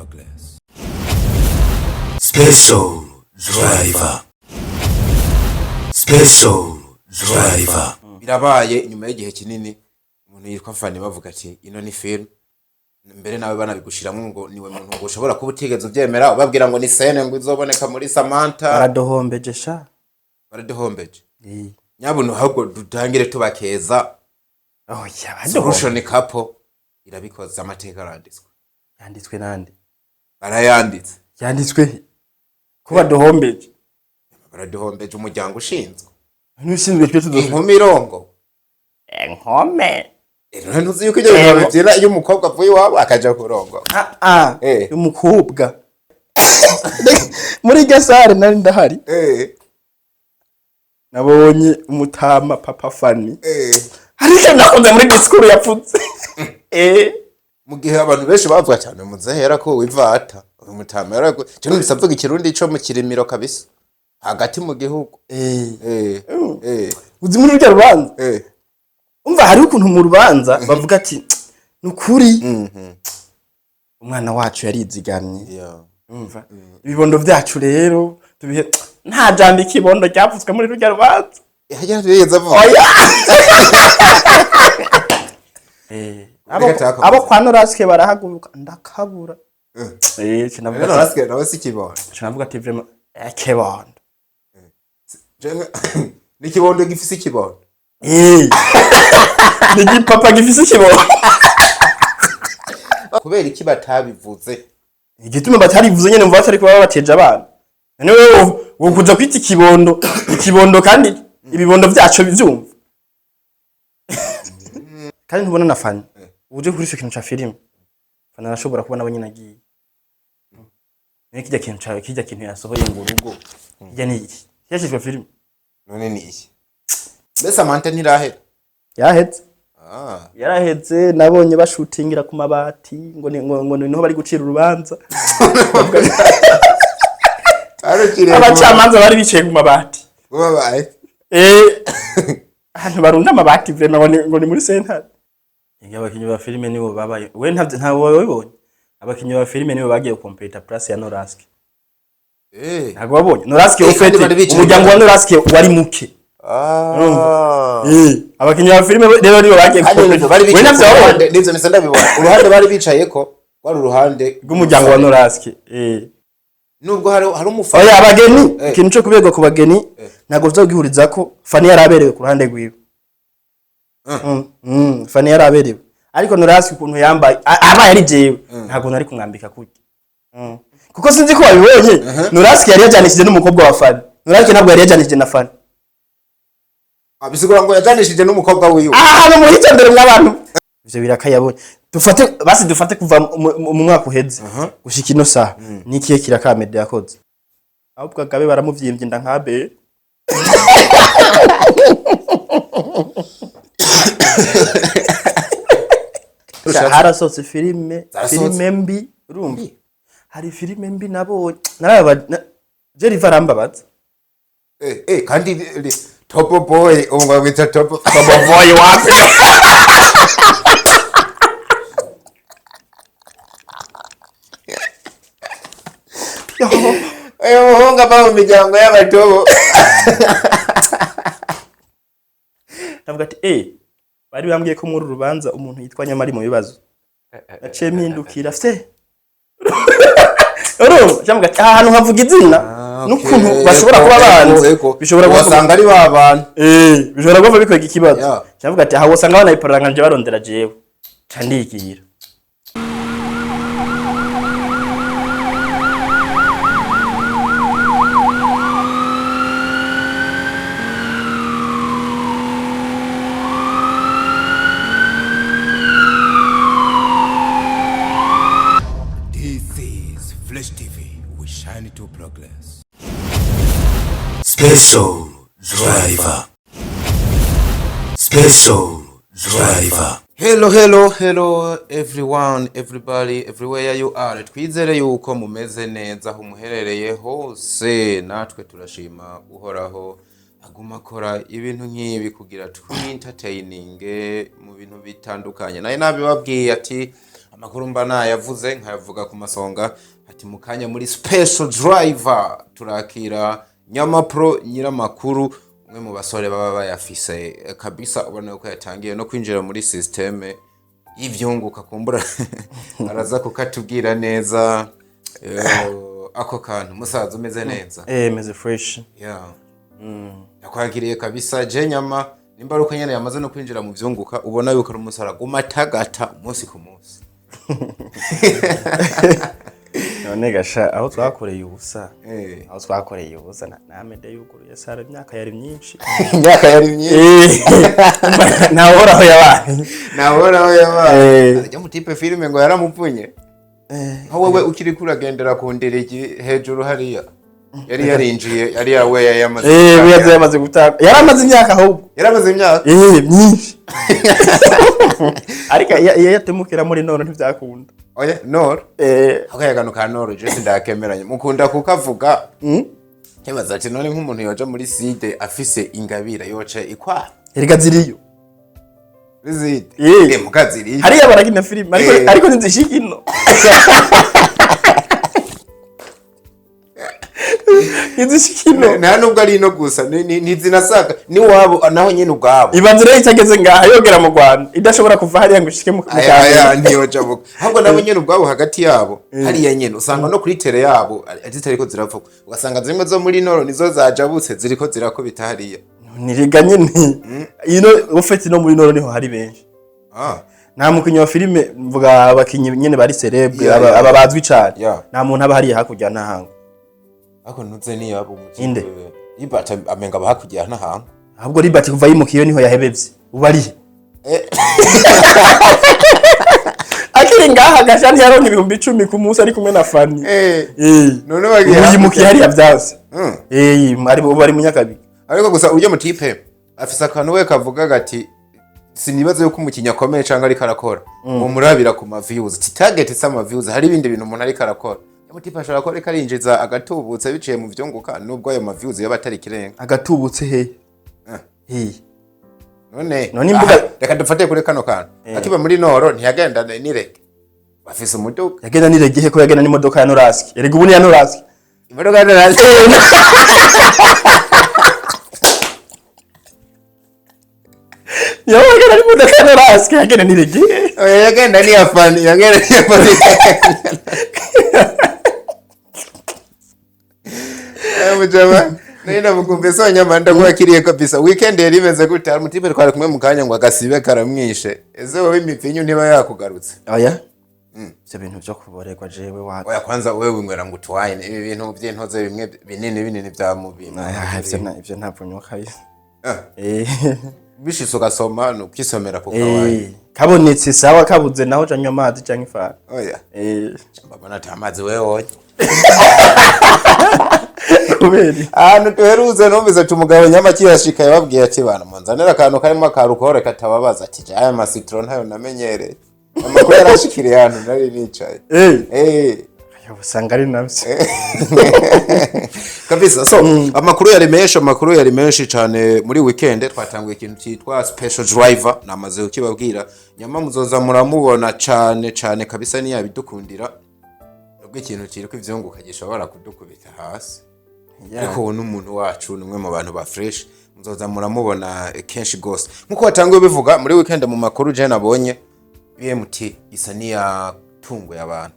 progress. Special Driver. Special Driver. Birabaye nyuma y'igihe kinini umuntu yitwa Fanny bavuga ati ino ni film, mbere nawe banabigushiramwo ngo niwe muntu ngo ushobora kuba utigeze uvyemera, ubabwira ngo ni scène ngo izoboneka muri Samantha. Baradohombeje sha. Baraduhombeje nyabuntu, ahubwo dutangire tubakeza. Oya, badohombeje. Solution Couple irabikoze, amateka aranditswe. Yanditswe nande? Barayanditse. Yanditswe he? Ko badohombeje? Baraduhombeje, umuryango ushinzwe Nushinzwe twe tuzo inkumi irongo. Enkome. Rero ntuzi yuko ibyo bintu babibyina iyo umukobwa avuye iwabo akaja kurongora? Ah ah. Umukobwa muri gasare nari ndahari. Nabonye umutama papa Fanny. Ariko nakunze muri disikuru yapfutse. Mu gihe abantu benshi bavuga cyane muzehera ko wivata uyu mutama yarago cyo numvise avuga ikirundi co mu kirimiro kabisa hagati mu gihugu. Uzi muri rurya rubanza, umva hariho ukuntu mu rubanza bavuga ati nukuri umwana wacu yarizigamye. Umva ibibondo byacu rero tubihe, nta jambo ikibondo ryapfutswe muri rurya rubanza. Yarigeze avuga? Oya. Reka takomeza. Abo kwa Norasike barahaguruka ndakabura. Kinavuga Rero ati Norasike nawe si ikibondo. Kinavuga ati vraiment ikibondo. Ni ikibondo gifise ikibondo. Ni igipapa gifise ikibondo. Kubera iki batabivuze? Igituma batarivuze nyene mva batari kuba babateje abana. None wewe wokuja kwita ikibondo ikibondo kandi ibibondo vyaco bivyumva. Kandi ntubona na Fanny uje kuri ico kintu ca filime, Fanny arashobora kuba nawe nyene agiye. Naye kirya kintu ca kirya kintu yasohoye ngo urugo kirya ni iki cyashizwe filime? None ni iki mbese? Samantha ntirahera? Yaheze. Ah. Yaraheze, nabonye bashutingira ku mabati ngo ni ngo niho bari gucira urubanza. Arukiriye. Abacamanza bari bicaye ku mabati. Babaye. Ahantu barunda amabati vraiment ngo ni muri sentare. Inga abakinyi ba filime nibo babaye, we ntavyo ntawe wabibonye, abakinyi ba filime nibo bagiye kompeta place ya Noraske. Ntabwo wabonye Noraske? Kandi bari Ufete bicaye umuryango wa Noraske wari muke. Ah. Abakinyi ba filime rero nibo bagiye Kandi kompeta. bari We bicaye ntavyo ku wabonye? ruhande, nivyo mpise ndabibona, uruhande bari bicayeko rwari uruhande rw'umuryango wa Noraske. Nubwo hari umufana. Oya, abageni. Ikintu cyo kuberwa ku bageni ntabwo tuzogihuriza ko Fanny yari aberewe ku ruhande rwiwe. Fanny yari aberewe, ariko Noraske ukuntu yambaye, abaye ari jewe ntabwo nari kumwambika kurya. Kuko sinzi ko wabibonye, Noraske yari yajanishije n'umukobwa wa Fanny. Noraske ntabwo yari yajanishije na Fanny. Ah, bisigura ngo yajanishije n'umukobwa wiwe. Aha hantu muhitondere mw'abantu, ivyo birakayabonye. Dufate basi, dufate kuva mu mwaka uheze gushika ino saha, nikiye kirakamede yakoze? Ahubwo agabe baramuvyimbye inda nkabe. Harasohotse filime. Zarasohotse. Filime mbi, urumva hari filime mbi nabonye, naraba Jerry arambabaza. Kandi Topo Boy, ubu ngo bamwita Topo. Topo Boy wapi? Uyu muhungu ava mu miryango y'abatobo. Ndavuga ati bari bambwiye ko muri uru rubanza umuntu yitwa Nyamari mu bibazo, naciye mpindukira fye, urumva cyangwa ati aha hantu nkavuga izina n'ukuntu bashobora kuba banzi, bishobora kuba wasanga ari ba bantu. Bishobora kuba bikwega ikibazo. Cyangwa ati aha wosanga banayiparanganje barondera jewe, ca ndigira. This is Flash TV. We shine to progress. Special Driver. Special Driver. Hello, hello, hello everyone, everybody, everywhere you are. Twizere yuko mumeze neza aho muherereye hose. Natwe turashima Uhoraho aguma akora ibintu nk'ibi kugira twi entertaining mu bintu bitandukanye. Naye nabibabwiye ati Amakuru mba nayavuze, nkayavuga ku masonga. Ati mu kanya muri Special Driver turakira Nyama Pro, nyiramakuru, umwe mu basore baba bayafise kabisa. Ubona yuko yatangiye no kwinjira muri système y'ivyunguka. Kumbura araza kukatubwira neza ako kantu. Musaza, umeze neza? Eh, meze fresh. Yeah. Yakwakiriye kabisa. Je Nyama, nimba ari uko nyene yamaze no kwinjira mu vyunguka, ubona yuko ari umusore aguma atagata umunsi ku munsi. None gasha, aho twakoreye ubusa, aho twakoreye ubusa na Amede yuguruye salon, imyaka yari myinshi. Imyaka yari myinshi. Ntaworaho yabaye. Nahoraho yabaye. Eh. Ajya mutipe filime ngo yaramupfunye, nka wewe ukiri kuragendera ku ndirigi hejuru hariya, yari yarinjiye, yari yawe yamaze Eh, gutanga. Yamaze gutanga, yaramaze imyaka ahubwo. Yaramaze imyaka. Eh, myinshi, ariko iyo yatemukira muri none ntibyakunda. Oya, noro. Eh. Akayagano ka noro je sindakemeranye, mukunda kukavuga. Nkibaza ati none nk'umuntu yoja muri sud afise ingabire yoca ikwara? Erega ziriyo. Sud? Eh. Eh, mukaziriyo. Hariya barakina filime, ariko ariko ntizishika ino, ntizishika ino. Nta nubwo ari ino gusa, ntizinasaka niwabo naho nyene ubwabo. Ibanze rero itageze ngaha, yogera mu Rwanda, idashobora kuva hariya ngo ishike mu Aya aya Kamenge. ntiyoja buka, ahubwo nabo nyene ubwabo hagati yabo hariya nyene usanga no kuri télé yabo zitariko ziravuga, ugasanga zimwe zo muri nord nizo zajabutse ziriko zirakubita hariya. Niriga nyene ino ufite no muri nord niho hari benshi. Nta mukinyi wa filime, mvuga abakinyi nyene bari célèbre, aba bazwi cane, nta muntu aba hariya hakurya ntahango. Ariko ntuze niyabo umuti. Inde? Ibata amenga aba hakurya n'ahantu. Ahubwo Libert kuva yimukiye niho yahebevye, ubu arihe? Akiri ngaha gasha ntiyaronka 10,000 ku munsi ari kumwe na Fani. Eh. None bagiye Ubu yimukiye hakurya. hariya vyanse. Eh, ari ubu ari Munyakabiga. Ariko gusa uryo mutipe afise akantu we kavuga gati sinibaze yuko umukinyi akomeye canke ariko arakora murabira ku ma views. Ti target si ama views, hari ibindi bintu umuntu ariko arakora. Uyo mutipe ashobora kuba ariko arinjiza agatubutse biciye mu vyunguka, nubwo ayo ma views yoba atari ikirenga. Agatubutse he? He? None None imbuga- aha, reka dufate kuri kano kantu. Akiba muri nord ntiyagenda nireke bafise umuduga. Yagenda niregihe ko yagenda n'imodoka ya Noraski? Erega ubu ni ya Noraski. Imodoka ya Noraski. Yagenda n'imodoka ya Noraski, yagenda niregihe. Oya, yagenda ni afani, yagenda ni afani. Mujama nari namukumbuye. So Nyama, ndakwakiriye kabisa. Weekend yari imeze gute? Hari umutipe twari kumwe mu kanya ngo agasibe karamwishe. Ese wowe imipfinyu ntiba yakugarutse? Oya, ivyo bintu vyo kuborerwa jewe wa. Oya, kwanza wewe winywera ngo utwine ibi bintu by'intoze bimwe binini binini bya mubintu. Aya, ivyo ntabwo nywa kabisa. Eh. Bishitse ugasoma ni ukisomera ku kawaii? Eh, kabonetse sawa, kabuze naho canywa amazi canke ifanta. Oya. Eh. Mbabona ati amazi wewe wonya. Kubera? Ahantu duherutse numvise ati umugabo Nyama akihashika yababwiye ati bana munzanire akantu karimo akarukore katababaza, ati aya masitro ntayo namenyereye. Amakuru yarashikiriye ahantu nari nicaye. Eh. Eh. Ayo, usanga ari navyo. Kabisa. So amakuru yari menshi, amakuru yari menshi cyane muri weekend. Twatanguye ikintu cyitwa Special Driver, namaze kukibabwira. Nyama muzoza muramubona cyane cyane kabisa niyabidukundira, nubwo ikintu cyitwa ivyunguka gishobora kudukubita hasi, ariko uwo ni umuntu wacu, ni umwe mu bantu ba fresh, muzoza muramubona kenshi gose. Nkuko watanguye bivuga, muri weekend mu makuru je nabonye BMT isa niyatunguye abantu,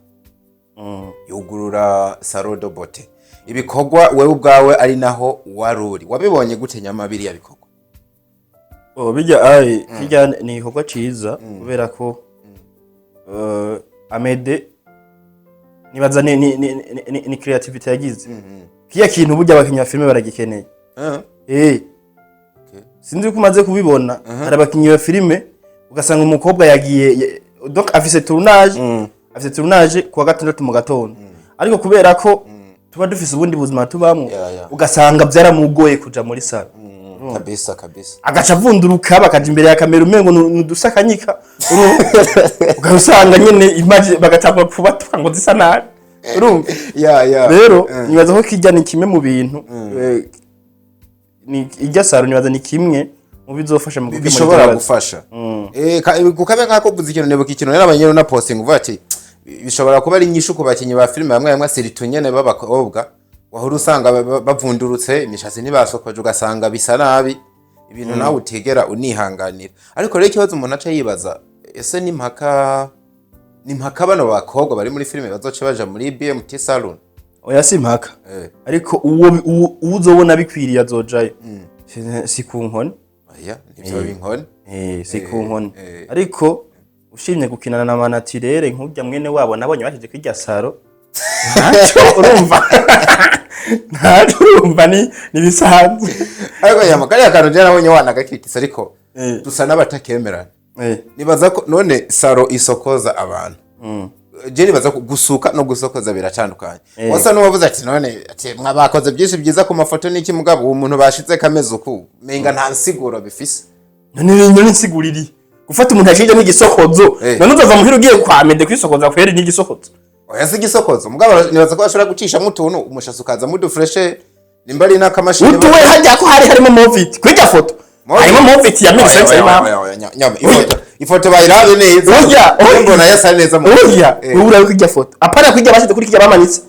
yugurura salon de beauté. Ibikorwa wewe ubwawe ari naho waruri, wabibonye gute Nyama, biriya bikorwa? Oh, bijya ai kijya ni igikorwa ciza, kubera ko Amede nibaza ni creativity yagize kiya kintu. Burya abakinyi ba filime baragikeneye. Eh, sinzi ko umaze kubibona, hari abakinyi ba filime ugasanga umukobwa yagiye donc afise tournage kuwa gatandatu mu gatondo, ariko kubera ko tuba dufise ubundi buzima tubamwo, ugasanga byaramugoye kuja muri salon. Kabisa kabisa. Agaca avunduruka, bakaja imbere ya kamera umengo ni udusakanyika. Ukaba usanga nyene image bagatangwa kubatuka ngo zisa nabi, urumva? Ya. Rero nibaza ko kijya ni kimwe mu bintu, ni irya salon, nibaza ni kimwe mu Mu bizofasha mu gukemura Bishobora ikibazo. gufasha. Kukabe nkako uvuze ikintu, nibuka ikintu rero abanyene na posting uvuga ati bishobora kuba ari inyishu ku bakinyi ba filime bamwe bamwe, surtout nyene b'abakobwa, wahora usanga bavundurutse imishatsi, ntibasokoje, ugasanga bisa nabi, ibintu nawe utigera unihanganira. Ariko rero ikibazo umuntu aca yibaza, ese ni impaka bano bakobwa bari muri filime bazoca baja muri BMT Salon? Oya, si impaka. Ariko uwo uzobona bikwiriye azojayo. Si ku nkoni. Oya, ntivyo binkoni. Si ku nkoni. Ariko ushimye gukinana na manatirere nk'urya mwene wabo nabonye bashize kwirya salon, ntacyo urumva, ntacyo urumva, ni bisanzwe. Ariko yama kariya kantu je nabonye wanagakitse, ariko dusa n'abatakemerana. Nibaza ko none salon isokoza abantu, je nibaza ko gusuka no gusokoza biratandukanye. Wasa n'uwavuze ati none ati mwabakoze byinshi byiza ku mafoto n'iki, mugabo uwo muntu bashize kameze uku, menga nta nsiguro bifise. None nsiguriri gufata umuntu yashije n'igisokozo? None uzova muhira ugiye kwa Mede kwisokoza kweri n'igisokozo? Oya, si igisokozo, mugabo nibaza ko bashobora gucishamo utuntu, umushatsi ukazamo udufreshe, nimba ari n'akamashini. Utuwe hajya ko hari harimo Movit kwirya foto, harimo Movit ya Oya, 1500. oya, Mama. oya, oya, nyama, ifoto bayirabe neza. Oya, oya. Mbona yasa neza mu Oya. Wowe urabe kwirya foto, apana kwirya bashize kuri kirya bamanitse.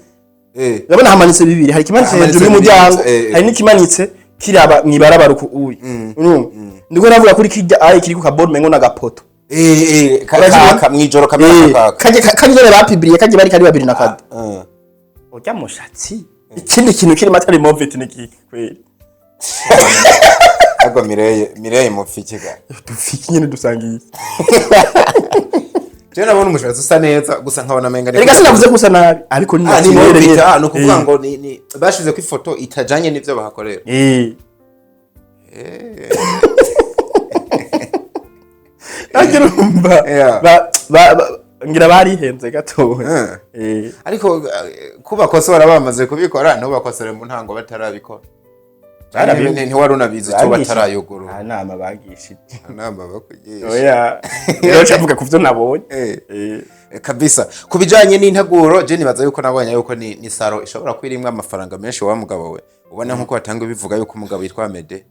Urabona hamanitse bibiri, hari ikimanitse Hamanitse hejuru y'umuryango, bibiri, hari n'ikimanitse kiraba mw'ibarabara uku uyu. Urumva ndiko navuga kuri kirya ayi kiri ku kaboro mengo n'agapoto. Urakibona? Kaka mwijoro kamera kaka. Kajya nyene bapibriye kajya bari kari babiri na kade. Urya mushatsi, ikindi kintu kirimo atari Movit ni kiki kweri? Ariko Mireye mupfiki ga. Dufiki nyene dusangiye. Je nabona umushatsi usa neza gusa nkabona menga ni Erega sinavuze ko usa nabi, ariko ni Ah, ni naturel Movit. nyene. Ah, ni ukuvuga ngo ni bashize ko ifoto itajanye n'ivyo bahakorera. Ariko urumva ngira barihenze gatoya. Ariko kubakosora bamaze kubikora, ntubakosore mu ntango batarabikora. Ntiwari unabizi icyo batarayugurura. Nta nama bagishije. Nama bakugisha. Oya, rero cavuga ku vyo nabonye. Kabisa, ku bijanye n'integuro, je nibaza yuko nabonye yuko ni salon ishobora kuba irimwo amafaranga menshi, wa mugabo we. Ubona nkuko batanga bivuga yuko umugabo yitwa Mede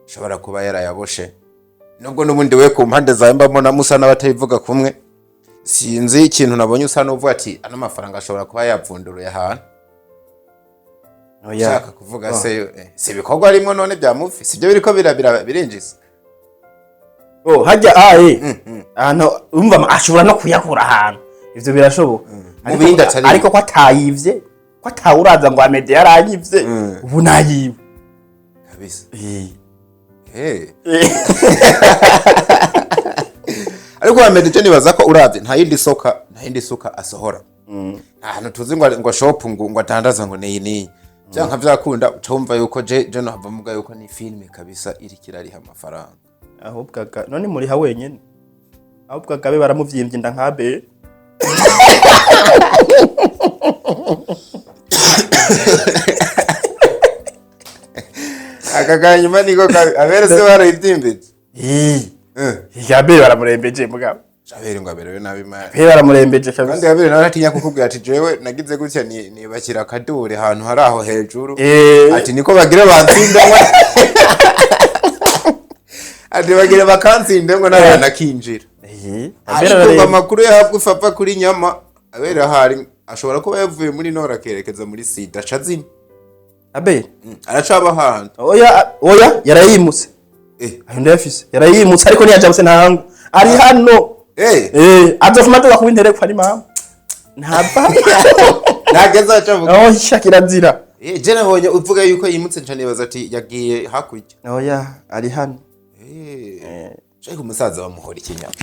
ashobora kuba yarayaboshe, nubwo n'ubundi we ku mpande zawe mbamo musa n'abatabivuga kumwe. Sinzi ikintu nabonye usa n'uvuga ati ano mafaranga ashobora kuba yavunduruye ahantu. Oya. Ushaka kuvuga se, si ibikorwa arimwo none bya movie, sibyo biriko birinjiza? Oh, hajya aye ahantu urumva ashobora no kuyakura ahantu, ivyo birashoboka. Mu bindi atari. Ariko ko atayivye, ko atawuraza ngo Amede yaranyivye, ubu nayiwe. Kabisa. Ariko wa Meddy, nibaza ko uravye nta yindi suka asohora, nta hantu tuzi ngo shop ngo adandaza ngo niyi niyi, vyanka vyakunda uca wumva yuko je no hava muga yuko ni filme kabisa iriko irariha amafaranga. Ahubwo none muriha wenyene, ahubwo agabe baramuvyimbye inda nka Abeli. Aka kanyuma niko kabi. Abere se barayivyimbije? Abeli baramurembeje mugabo. Abere ngo aberewe nabi mani. Abeli baramurembeje Kandi kabisa. Abere nawe atinya kukubwira ati jewe nagize gutya nibakira akadure ahantu hari aho hejuru. Ati niko bagira bantsinde ngo, ati bagira bakansinde ngo n'abana kinjira. Abeli Ariko ngo ararembe. amakuru yahabwa ifapfa kuri nyama, Abere ahari ashobora kuba yavuye muri nord akerekeza muri sud, aca azima. Abeli? Aracaba ahantu. Oya, oya, yarayimutse. Ayo ndayafise, yarayimutse, ariko ntiyajabutse ntango ari hano. Azofuma aduga kuba interekwa ari mama ntava. Ntageze aca avuga. Aho isha kirazira. Je nabonye uvuga yuko yimutse, nca nibaza ati yagiye hakurya. Oya, ari hano. Ariko umusaza bamuhora ikinyama.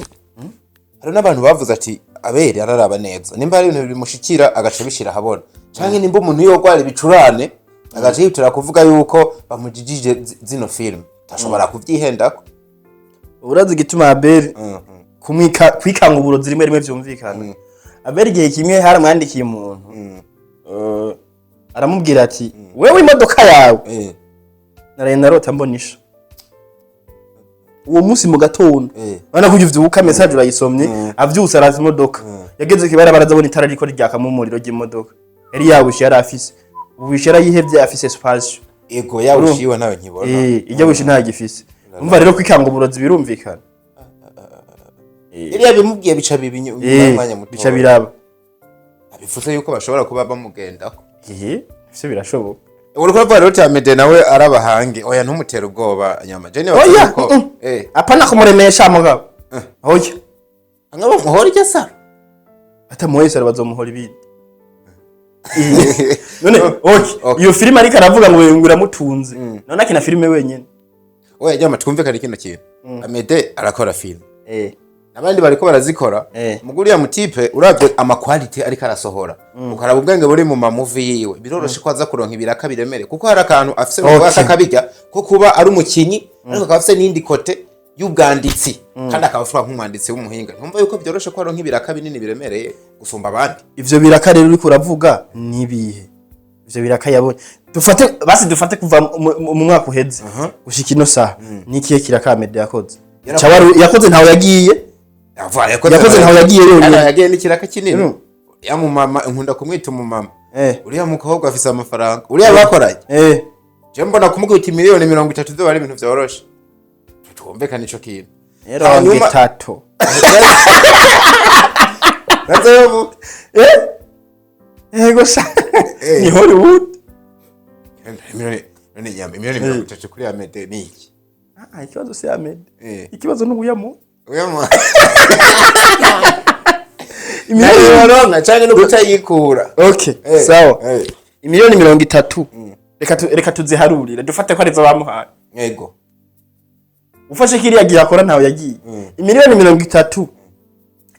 Hari n'abantu bavuze ati Abere araraba neza, nimba hari ibintu bimushikira agaca bishira ahabona, canke nimba umuntu yogwara ibicurane agaca yihutira kuvuga yuko bamujijije zino filime, tashobora kuvyihendako. Urazi igituma Abeli kumwika kwikanga uburozi rimwe rimwe vyumvikana? Abeli igihe kimwe haramwandikiye umuntu, aramubwira ati wewe imodoka yawe naraye narota mbonisha uwo munsi mu gatondo. Urabona ko uvyuka message urayisomye, avyutse araza imodoka yageze kibara abona itara riko ryakamo umuriro ry'imodoka yari yabushe, yari afise ubushe, yarayihevye, afise espace. Ego, yawushiwe nawe nkibona. Ijya bushe ntagifise. Umva rero, kwikanga uburozi birumvikana. Iriya bimubwiye bica biba inyuma y'umwanya muto. Bica biraba. Bivuze yuko bashobora kuba bamugendako. Iye, ivyo birashoboka. Uriko uravuga rero cya Mede nawe arabahange, oya, ntumutere ubwoba nyama je niba Oya. ko Apana kumuremesha mugabo, oya. Anga bamuhora irya saro. Atamuhoye saro, bazomuhora ibindi. None okay. Okay. Iyo filime ariko aravuga ngo iramutunze, none akina filime wenyene? Oya nyama, twumvikane kino kintu. Amede arakora filime, abandi bariko barazikora. Muguriya mutipe, uravye ama quality ariko arasohora, ukaraba ubwenge buri mu ma movie yiwe, biroroshe ko aza kuronka ibiraka biremere, kuko hari akantu afise mu akabirya ko kuba ari umukinyi, ariko akaba afise n'indi côté y'ubwanditsi, kandi akaba afuha nk'umwanditsi w'umuhinga. Ntumva yuko byoroshe ko aronka ibiraka binini biremereye gusumba abandi? Ivyo biraka rero uriko uravuga nibihe? Ivyo biraka yabonye, dufate basi, dufate kuva mu mwaka uheze gushika ino saha, nikihe kiraka Amede yakoze? Yakoze ntawe yagiye. Yakoze ntawe yagiye yonyene. Yagiye n'ikiraka kinini. Ya mumama, nkunda kumwita umumama. Uriya mukobwa afise amafaranga, uriya bakoranye. Je mbona kumukubita miliyoni 30 vyo ari ibintu vyoroshe. Twumvikane ico kintu. Mirongo itatu. Nazo. Yego sha, ni Hollywood. Miliyoni, none nyama, miliyoni 30 kuri Amede ni iki? Ah, ikibazo si Amede. Ikibazo ni uyamu. Uya mu Imiliyoni yoronka canke no kutayikura. Okay. Sawa. Imiliyoni 30, reka tuziharurire, dufate ko arizo bamuhaye. Ufashe kiriya gihe akora ntawe yagiye, imiliyoni 30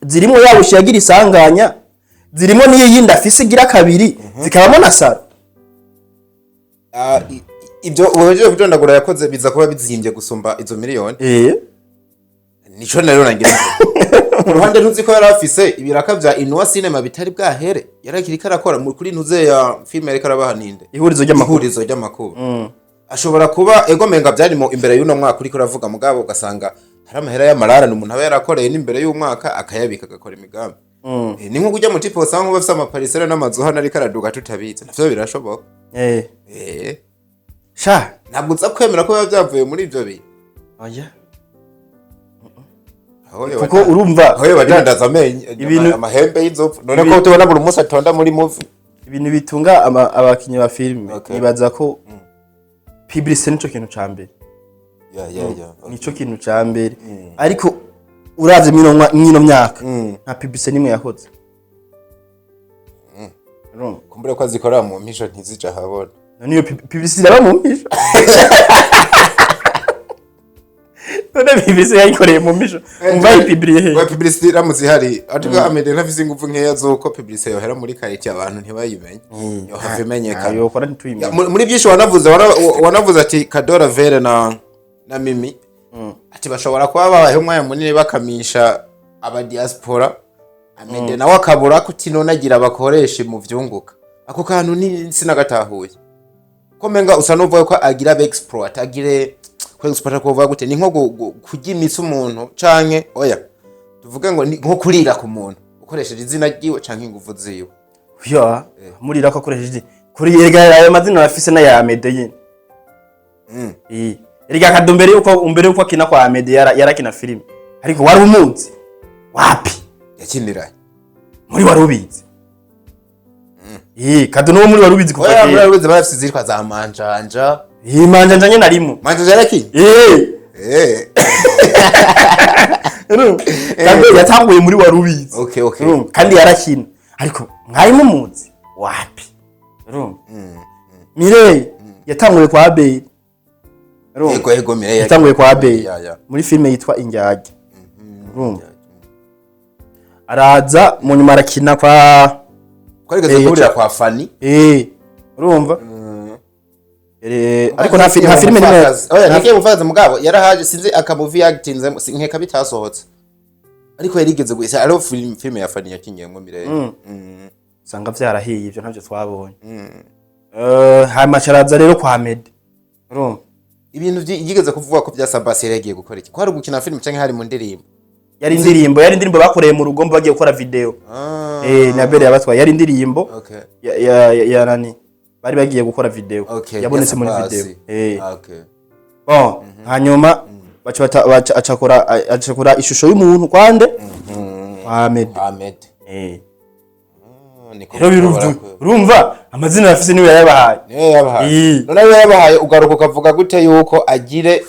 zirimo yawushe yagira isanganya, zirimo n'iyo yindi afise igira kabiri, zikabamo na saro. Ah, ibyo uhejeje kudondagura yakoze biza kuba bizimbye gusumba izo miliyoni. Nico rero nagira ku ruhande, ntuzi ko yari afise ibiraka vya Inua Cinema bitari bwahere, yarakiri karakora kuri ntuze ya filime yariko arabaha ninde? Ihurizo ry'amakuru. Ihurizo ry'amakuru. Ashobora kuba ego menga byarimo imbere y'uno mwaka uriko uravuga, mugabo ugasanga hari amahera y'amararane umuntu aba yarakoreye n'imbere y'umwaka akayabika, agakora imigambi. Ni nko kujya mu tipo usanga bafise ama parcelles n'amazu hano ariko araduga tutabizi, navyo birashoboka. Sha. Ntabwo uza kwemera ko biba byavuye muri ivyo bintu. Oya. Aho yoba Kuko urumva aho yoba adandaza amenyo, amahembe y'inzovu, none ko tubona buri munsi atonda muri movie. Ibintu bitunga abakinyi ba filime, nibaza ko publicité nico kintu ca mbere. Ya. Nico kintu ca mbere, ariko uravye mwino myaka, nta publicité nimwe yakoze. Urumva? Kumbure ko azikorera mu mpisho ntizija ahabona. None iyo publicité iraba mu mpisho? None publicité yayikoreye mu mpisho, umva yipibriye he? We, publicité iramutse ihari, ariko Amede ntafise ingufu nkeya z'uko publicité yohera muri quartier abantu ntibayimenye, yohava imenyekana. Yokora ntituyimenye. Muri byinshi wanavuze, wanavuze ati Kadora Vere na Mimi, ati bashobora kuba babayeho umwanya munini bakamisha aba diaspora, Amede nawe akabura kutinonagira bakoreshe mu vyunguka. Ako kantu ni sinagatahuye, ko menga usa n'uvuga ko agira abe exploit, agire ko exploit, ko uvuga gute, ni nko kurya imitsi umuntu, canke oya, tuvuge ngo ni nko kurira ku muntu ukoresheje izina ryiwe canke inguvu ziwe. Ya, murira ko akoresheje kuri erega ayo mazina arafise n'aya Amede nyene. Erega Kado mbere yuko akina kwa Amede yarakina filime, ariko wari umuzi wapi? Yakiniranye. Muri wari ubizi. Kado nuwo muri wari ubizi kuva Oya, muri kera. aruzi barafise izitwa za Manjanja. Manjanja nyene arimo. Manjanja yarakinye. Urumva? Kado yatanguye muri wari ubizi. Okay. Urumva? Kandi yarakina, ariko mwari mumuzi wapi? Urumva? Mireille yatanguye kwa Abeli. Urumva? Ego, Mireille. Yatanguye kwa Abeli Ya. muri filime yitwa Indyarya. Urumva? Araza mu nyuma arakina kwa Twarigeze guhurira kwa Fanny. Urumva? Ariko nta filime nimwe. Oya, ntikiye mufakazi, mugabo yarahaje, sinzi aka movie yagitinzemo, nkeka bitasohotse. Ariko yarigeze gusa ariho filime ya Fanny yakinyemo Mireille. Usanga vyarahiye, ivyo ntavyo twabonye. Hanyuma araza rero kwa Mede. Urumva? Ibintu yigeze kuvuga ko bya Sabasi yari yagiye gukora iki? Ko hari gukina filime canke hari mu ndirimbo? Yari indirimbo bakoreye mu rugombo bagiye gukora video. Na Bere yabatwaye, yari indirimbo ya nani, bari bagiye gukora video. Yabonetse muri ya Sabasi. video. Ah, okay. Bon, hanyuma Baca acakora ishusho y'umuntu kwande kwa Ahmed. Ahmed. Eh. Niko Rero bishobora biruvye, urumva amazina afise niwe yayabahaye. Niyo yabahaye. Eh. None we yabahaye, ugaruka ukavuga gute yuko agire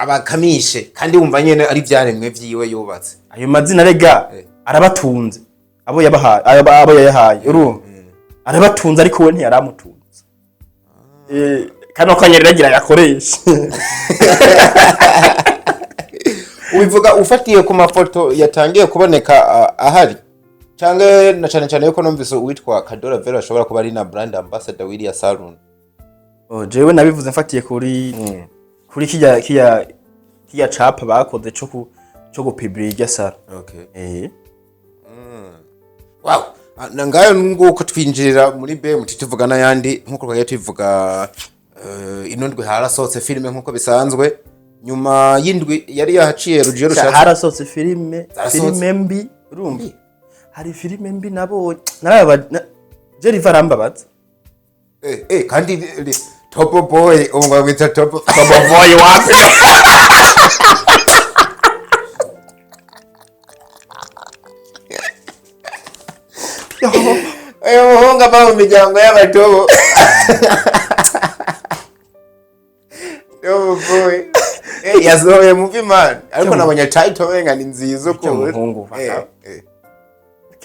abakamishe, kandi wumva nyene ari ivyaremwe vyiwe yubatse? Ayo mazina rega arabatunze abo yabahaye, abo yayahaye, urumva arabatunze, ariko we ntiyaramutunze. Kano kanya agira yakoreshe. Ubivuga ufatiye ku mafoto yatangiye kuboneka ahari, canke na cane cane yuko numvise uwitwa Kadora Vera ashobora kuba ari na brand ambassador w'iriya salon? Oh, jewe nabivuze mfatiye kuri kirya capa bakoze co gupublier irya salon. Okay. Eh. Wow. Na ngayo nguko twinjirira muri BMT, tuvuga n'ayandi nkuko twagiye tubivuga. Ino ndwi harasohotse filime nkuko bisanzwe, nyuma y'indwi yari yahaciye Rugiye rushatse. Harasohotse filime. Zarasohotse. Filime mbi, urumva hari filime mbi nabonye, naraba je riva arambabaza. Kandi Topo Boy, ubu ngo bamwita Topo Topo Boy wapi? Uyu muhungu ava mu miryango y'abatobo. Topo Boy yasohoye movie man, ariko nabonye title wenga ni nziza ukuntu. Muhungu,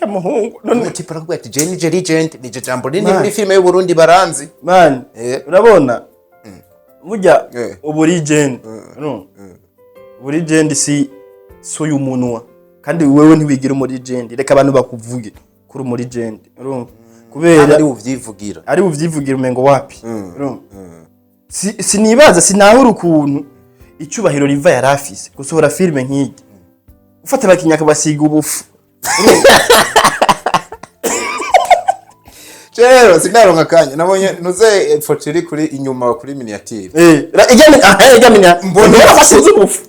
muhungu none. Umutipe arakubwira ati: "Je nije legend, nije jambo rinini Man. muri filime y'u Burundi, baranzi." Man, urabona burya ubu legend, no ubu legend si uyu munwa, kandi wewe ntiwigira umu legend. Reka abantu bakuvuge kuri umu legend, urumva, kubera ari uvyivugira. Ari buvyivugira umengo wapi, urumva. Sinibaza, sinahura ukuntu icyubahiro Riva yari afise gusohora filime nk'iyi, ufata abakinnyi akabasiga ubufu. Rero sinaronka akanya, nabonye ntuze ifoto iri kuri inyuma kuri miniature. Ijya minya mbona basize ubufu.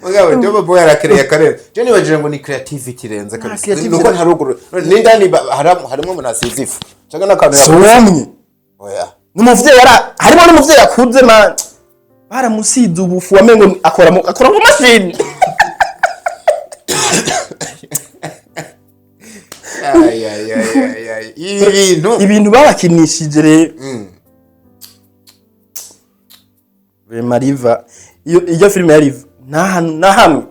Mugabo Topo Boy arakereye akarere, je nibajije ngo ni creativity irenze kabisa. Creativity. Nuko ntaruguru n'indani harimwo umuntu asize ifu canke n'akantu. Si umwe. Oya. N'umuvyeyi yara harimo n'umuvyeyi akuze man, baramusize ubufu wamengo akora mu mashini. Ay, ay, ay, ay, ay. Ibi bintu. Ibintu babakinishije rero. Rema Riva, iyo filime ya Riva nta hantu na hamwe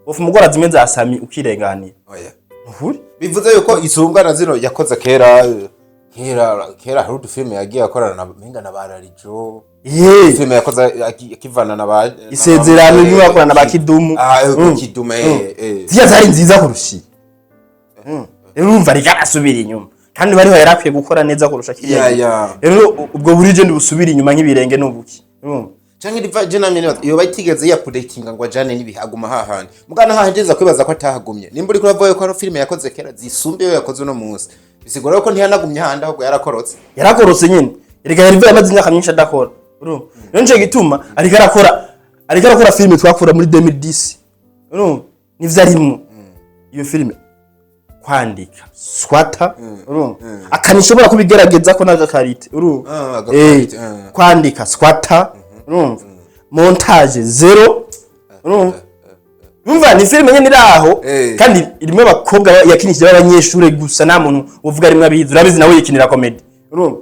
ufu umugore zimwe za Sami ukirenganira. Oya. Nukuri. Bivuze yuko isumbwa na zino yakoze kera kera kera. Hari udufilime yagiye akorana na menga na ba Rarijo. Filime yakoze akivana na ba Isezerano imwe bakorana na ba Kidumu. Ah, Kidumu, eh. Ziriya zari nziza kurusha iyi. Rero urumva ariko arasubira inyuma, kandi bariho yari akwiye gukora neza kurusha kiriya gihe. Rero ubwo burije busubira inyuma nk'ibirenge n'ubuki, urumva. Canke riva je namye nibaza iyo batigeze yakudatinga ngo ajane n'ibihe, aguma hahandi mugana hahandi, kwibaza ko atahagumye. Nimba uriko uravuga ko hari filime yakoze kera zisumba iyo yakoze uno munsi, bisigura ko ntiyanagumye hahandi, ahubwo yarakorotse. Yarakorotse nyine. Erega yari yamaze imyaka myinshi adakora, urumva. Rero nico gituma ariko arakora filime twakura muri 2010, urumva nivyo arimwo. Iyo filime kwandika swata, urumva akanishobora kubigerageza ko n'agakarite, urumva. Ah, agakarite. Kwandika swata, urumva montage zéro, urumva. Umva, ni filime nyene iri aho. Kandi irimo abakobwa yakinishije b'abanyeshure gusa, nta muntu uvuga rimwe abizi. Urabizi nawe yikinira comedy, urumva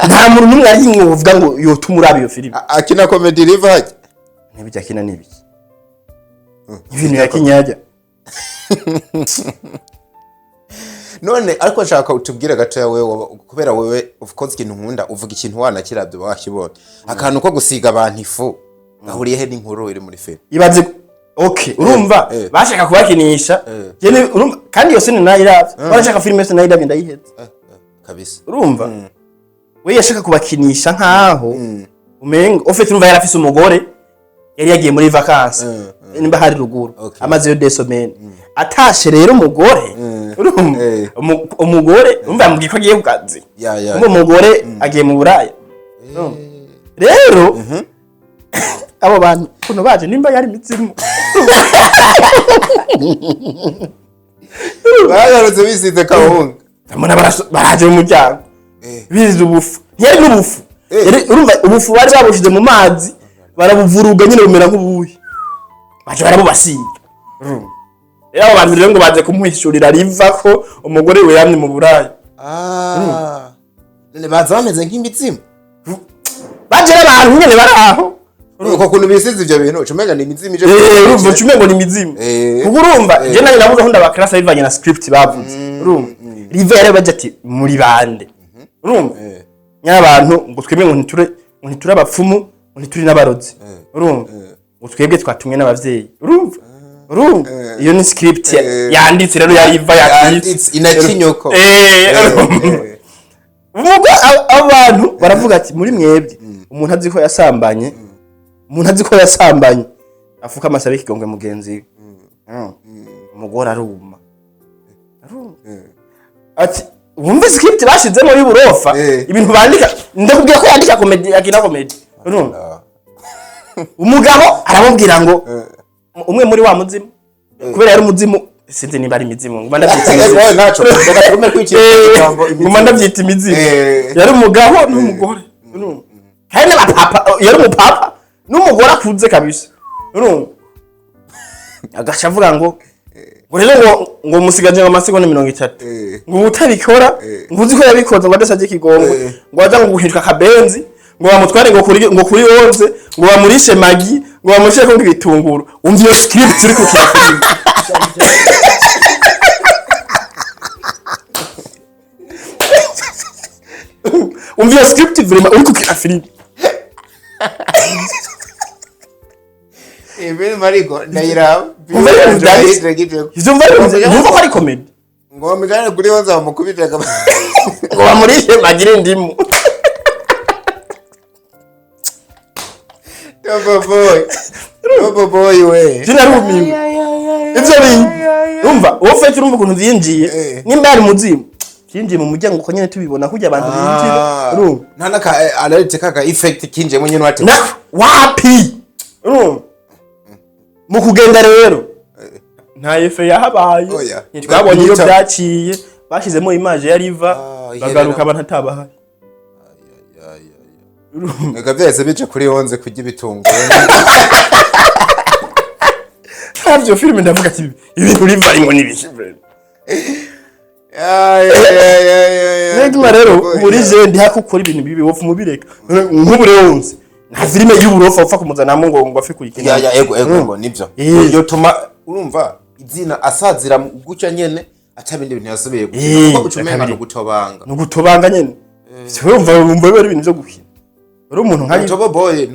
nta muntu n'umwe ari uvuga ngo yotuma uraba iyo filime. Akina comedy riva hajya? N'ibyo akina n'ibiki, ibintu yakinyajya. None ariko nshaka utubwire gatoya wewe, kubera wewe of course ikintu nkunda, uvuga ikintu wanakiravye, wakibonye. Akantu ko gusiga abantu ifu gahuriye he n'inkuru iri muri filime? Ibaze, okay, urumva bashaka kubakinisha. Jene urumva, kandi iyo scène nayiravye, barashaka filime yose nayiravye ndayiheza. Kabisa. Urumva we yashaka kubakinisha nkaho umenga ofite, urumva yarafise umugore yari yagiye muri vacances, nimba hari ruguru, amaze yo deux semaines atashe. Rero umugore, urumva, umugore urumva yamubwiye ko agiye ku kazi. Ya. Urumva umugore agiye mu Buraya. Urumva? Rero abo bantu kuno baje nimba yari imizimu. Bagarutse bisize kawunga. Ndabona baraje mu muryango bize ubufu, ntiyari n'ubufu. Urumva ubufu bari babushize mu mazi, barabuvuruga nyine bumera nk'ubuyi, baca barabubasiga. Urumva rero, abo bantu rero ngo baje kumuhishurira riva ko umugore we yamye mu buraya. Ah, none baza bameze nk'imizimu? Baje ari abantu nyene bari aho. Uko kuntu bisize ivyo bintu uca umenga ni imizimu ije. Urumva uca umengo ni imizimu. Kuko urumva, je nanjye nabuze aho ndabakarasa bivanye na script bavuze. Urumva riva yari baje ati: "Muri bande?" Urumva ny'abantu ngo: "Twebwe ngo ntiture abapfumu, ngo ntituri n'abarozi." Urumva ngo: "Twebwe twatumwe n'abavyeyi." Urumva iyo ni script yanditse rero yariva yanditse. Yanditse, inakinyoko. Urumva. Ubwo abantu baravuga ati: "Muri mwebwe umuntu azi ko yasambanye, umuntu azi ko yasambanye afuka amasabe ikigongwe mugenzi we." Umugore aruma. Aruma. Ati wumve script bashizemo y'uburofa. Ibintu bandika, ndakubwira ko yandika comedy, akina comedy. Urumva umugabo aramubwira ngo umwe muri wa muzimu, kubera yari umuzimu, sinzi niba ari imizimu, nguma ndabyita imizimu. Wowe ntaco, reka tugume kwikira ijambo imizimu. Nguma ndabyita imizimu. Yari umugabo n'umugore. Urumva kandi n'abapapa, yari umupapa n'umugore akuze kabisa. Urumva agaca avuga ngo rero ngo musigaje ngo amasegonda 30, ngo utabikora, ngo uzi ko yabikoze, ngo adasabye ikigongwe, ngo aza ngo guhinduka akabenzi, ngo bamutware ngo kuri 11, ngo bamurishe magi, ngo bamushire ko ibitunguru. Umva iyo script uri kukina filime. Umva iyo script vraiment uri kukina filime. Ibintu mariko ndayiraba. Umva ibintu byanditse. Ivyo mva yumva ko ari comedy. Ngo bamujane kuri 11 bamukubite Ngo bamurishe magi n'indimu. Tobo boy, Tobo boy we. Je narumiwe ivyo bintu. Umva uwo fete, urumva ukuntu vyinjiye. Nimba yari muzimu, vyinjiye mu muryango uko nyene tubibona kurya abantu binjira, urumva. Nta naka alert kaka effect kinjemo nyene wate. Na wapi. Urumva mu kugenda rero nta effet yahabaye. Oya. Ntitwabonye iyo byaciye, bashizemo image ya riva, bagaruka abantu atabahari. Reka byahise bica kuri 11 kurya ibitunguru. Ntabyo filime, ndavuga ati ibintu riva arimwo n'ibiki vraiment? Negma rero muri je ndi hako ukora ibintu bibi wofu mubireka. Nk'ubu rero wunze nta filime y'uburofa upfa kumuzanamo ngo afe kuyikina. Ya, ego, nibyo. Yotuma urumva izina asazira gutya nyene atabindi bintu yasubiye gukina, kuko uca umenga kabiri. ni ugutobanga. Ni ugutobanga nyene. Urumva biba ari ibintu byo gukina uri umuntu nka Tobo boy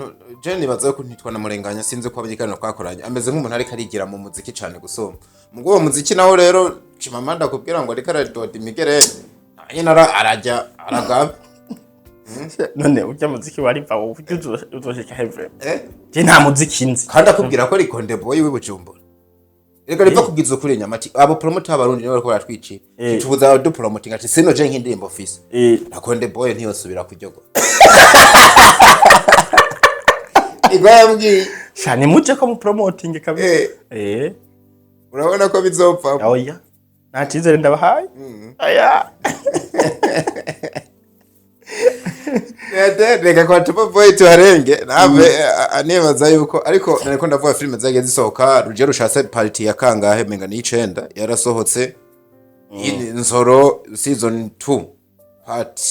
je nibaza ko ntitwa namurenganya, sinzi ko abanyikano twakoranye, ameze nk'umuntu ariko arigira mu muziki cane gusumba mugo uwo muziki nawo. Rero Chimamanda kubwira ngo ariko aradoda imigere nyine arajya aragaba. None urya muziki wari va wowe uzoshika heaven? Eh? Je nta muziki nzi. Kandi akubwira ko ari Konde Boy w'i Bujumbura. Reka riva kubwiza ukuri nyama ati abo promoter b'Abarundi nibo bariko baratwicira. Tubuza du promoting ati sino je nk'indirimbo fise na Konde Boy ntiyosubira kuryogo igwa yambwiye. Shane muje ko mu promoting kabisa. Urabona ko bizopfa. Oya, nta cyizere ndabahaye, aya. Reka kwa Tobo Boy tuharenge nave anibaza yuko, ariko nariko ndavuga filime zagiye zisohoka. Ruje rushatse party ya kangahe, menga ni 9 yarasohotse. Iyi ni Nsoro season 2 part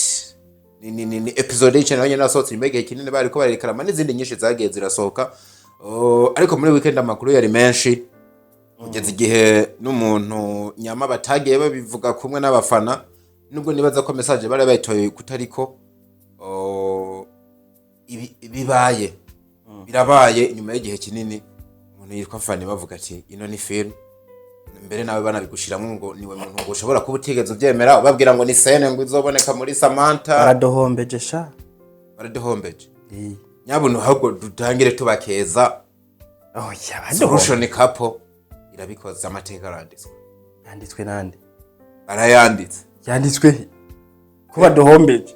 ni episode 9 nayo yarasohotse nyuma y'igihe kinini bariko barerekana, n'izindi nyinshi zagiye zirasohoka. Oh, ariko muri weekend amakuru yari menshi kugeza igihe n'umuntu nyama batagiye babivuga kumwe n'abafana, nubwo nibaza ko message bari bayitoye kutariko. Oh, ibi bibaye birabaye nyuma y'igihe kinini umuntu yitwa Fani bavuga ati ino ni film, mbere nawe banabigushiramwo ngo niwe muntu ngo ushobora kuba utigeze ubyemera, ubabwira ngo ni scène ngo izoboneka muri Samantha. Baradohombeje sha. Baraduhombeje nyabuno, ahubwo dutangire tubakeza. Oya, badohombeje. Solution Couple irabikoze, amateka aranditswe. Yanditswe nande? Barayanditse. Yanditswe he ko badohombeje?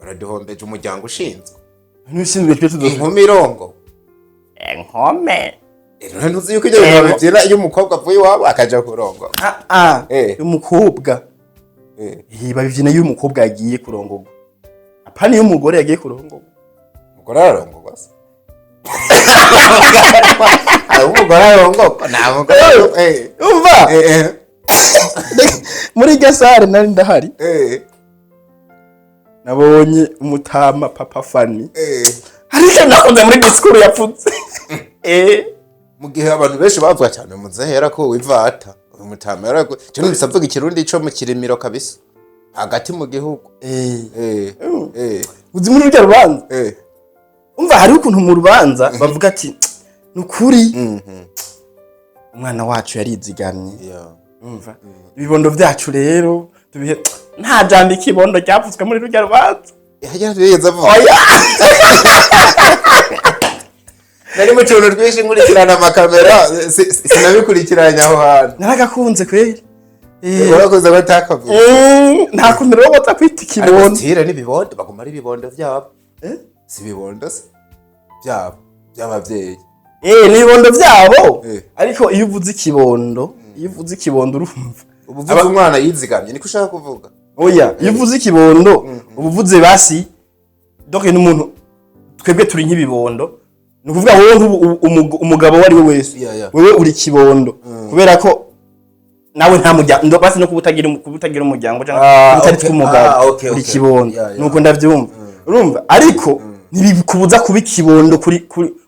Baraduhombeje, umuryango ushinzwe n'ushinzwe twe tuzo inkumi irongo. Inkome. Rero ntuzi yuko ibyo bintu babibyina iyo umukobwa avuye iwabo akaja kurongora. Ah ah. Umukobwa. Babibyina iyo umukobwa yagiye kurongorwa. Apana iyo umugore yagiye kurongorwa. Umugore ararongorwa se? Hari umugore arongorwa? Nta mugore arongorwa. Umva, muri iryo salle nari ndahari, nabonye umutama Papa Fani, ariko nakunze muri discours yapfutse. Mu gihe abantu benshi bavuga cyane muzehera ko wivata uyu mutama yarako cyo numvise avuga Ikirundi co mu Kirimiro kabisa, hagati mu gihugu. Uzi muri urya rubanza, umva, hariho ukuntu mu rubanza bavuga ati: "Ni ukuri, umwana wacu yarizigamye." Umva, ibibondo byacu rero tubihe. Nta jambo ikibondo ryavuzwe muri rurya rubanza. Hajya yigeze avuga? Oya. Nari mu tuntu twinshi nkurikirana amakamera, sinabikurikiranye aho hantu. Naragakunze kweri. Urakoze ko atakavuze. Nta kuntu rero boza kwita Ariko ikibondo. style n'ibibondo baguma ari ibibondo byabo. Eh? Si ibibondo se byabo by'abavyeyi? Ni ibibondo byabo. Ariko iyo uvuze ikibondo urumva Ubu uvuze umwana yizigamye, niko ushaka kuvuga? Oya, iyo uvuze ikibondo uba uvuze basi donc n'umuntu, twebwe turi nk'ibibondo, ni ukuvuga wowe nk'ubu umugabo uwo ari we wese, wewe uri kibondo kubera ko nawe nta muryango, basi no kuba utagira umuryango cyangwa kuba utari umugabo, uri kibondo. Nuko ndavyumva, urumva, ariko ntibikubuza kuba ikibondo kuri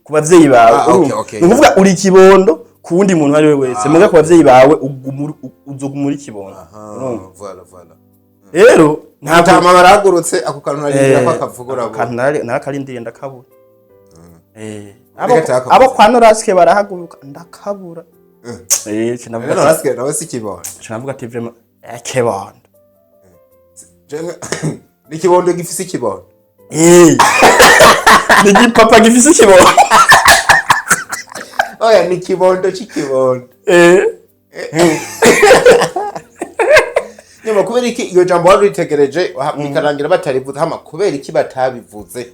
ku bavyeyi bawe. Urumva? Ni ukuvuga uri kibondo ku wundi muntu uwo ari we wese, muga ku bavyeyi bawe uzoguma uri kibondo. Urumva? Voilà, voilà. Rero ntabwo Mutama barahagurutse, ako kantu narindira ko akavugura. Ako kantu narakarindiriye ndakabura. Reka takavuze. Abo kwa Norasike barahaguruka ndakabura. Rero Norasike nawe si ikibondo? Cinavuga ati vraiment ikibondo. Ni ikibondo gifise ikibondo. Ni igipapa gifise ikibondo. Oya, ni ikibondo c'ikibondo. Nyuma kubera iki iyo jambo wari uritegereje bikarangira batarivuze? Hama kubera iki batabivuze?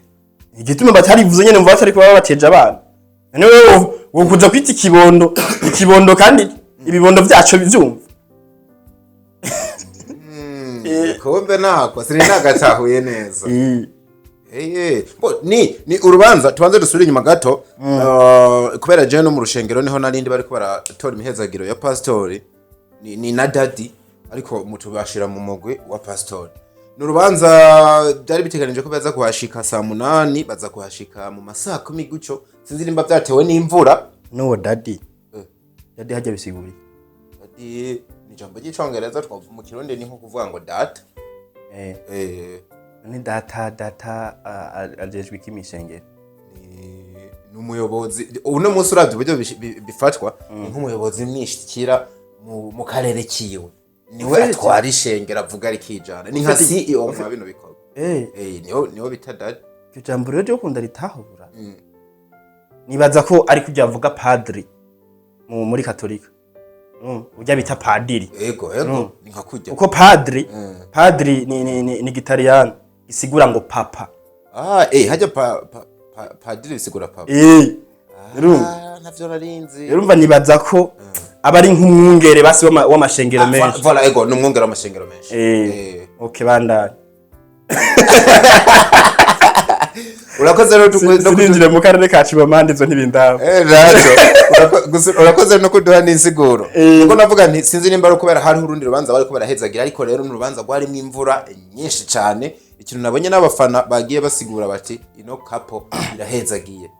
Igituma batarivuze nyene, mva batari kuba babateje abana. None wewe wokuza kwita ikibondo ikibondo kandi ibibondo vyaco bivyumva? Kumbe nako siri nagatahuye neza. Eye, bo ni urubanza, tubanze dusubire inyuma gato. Kubera jewe no mu rushengero niho narindi, bariko baratora imihezagiro ya pastori ni na daddy, ariko mutubashira mu mugwi wa pastori. Ni urubanza byari biteganije ko baza kuhashika saa 8, baza kuhashika mu masaa 10 gutyo, sinzi nimba byatewe n'imvura. N'uwo daddy, daddy hajya bisiguriye? Daddy ni ijambo ry'Icongereza, twavuga mu Kirundi ni nko kuvuga ngo data. Ni data ajejwe iki mw'ishengero? Ni umuyobozi. Uno munsi uravye uburyo bifatwa, ni nk'umuyobozi mwishikira mu karere kiwe, niwe atwara ishengero, avuga ari kijana, ni nka CEO mu bino bikorwa. Niwe bita daddy. Iryo jambo rero ryo kunda ritahura, nibaza ko ari kurya avuga padri muri Katolika, urya bita padiri. Ego, ni nka kurya. Uko padri ni Gitaliyani gisigura ngo papa. Ah, hajya pa padiri bisigura papa? Urumva? Ah, ntavyo narinzi. Urumva, nibaza ko aba ari nk'umwungere basi w'amashengero menshi. Voilà, ego, ni umwungere w'amashengero menshi. Okay, bandanye. Urakoze rero no Sininjire mu karere ka Cibamande, ivyo ntibindaba. Rajo. Urakoze no kuduha n'insiguro. Kuko navuga nti sinzi nimba ari ukubera hariho urundi rubanza bariko barahezagira, ariko rero ni urubanza rwarimwo imvura nyinshi cane. Ikintu nabonye n'abafana bagiye basigura bati ino couple irahezagiye.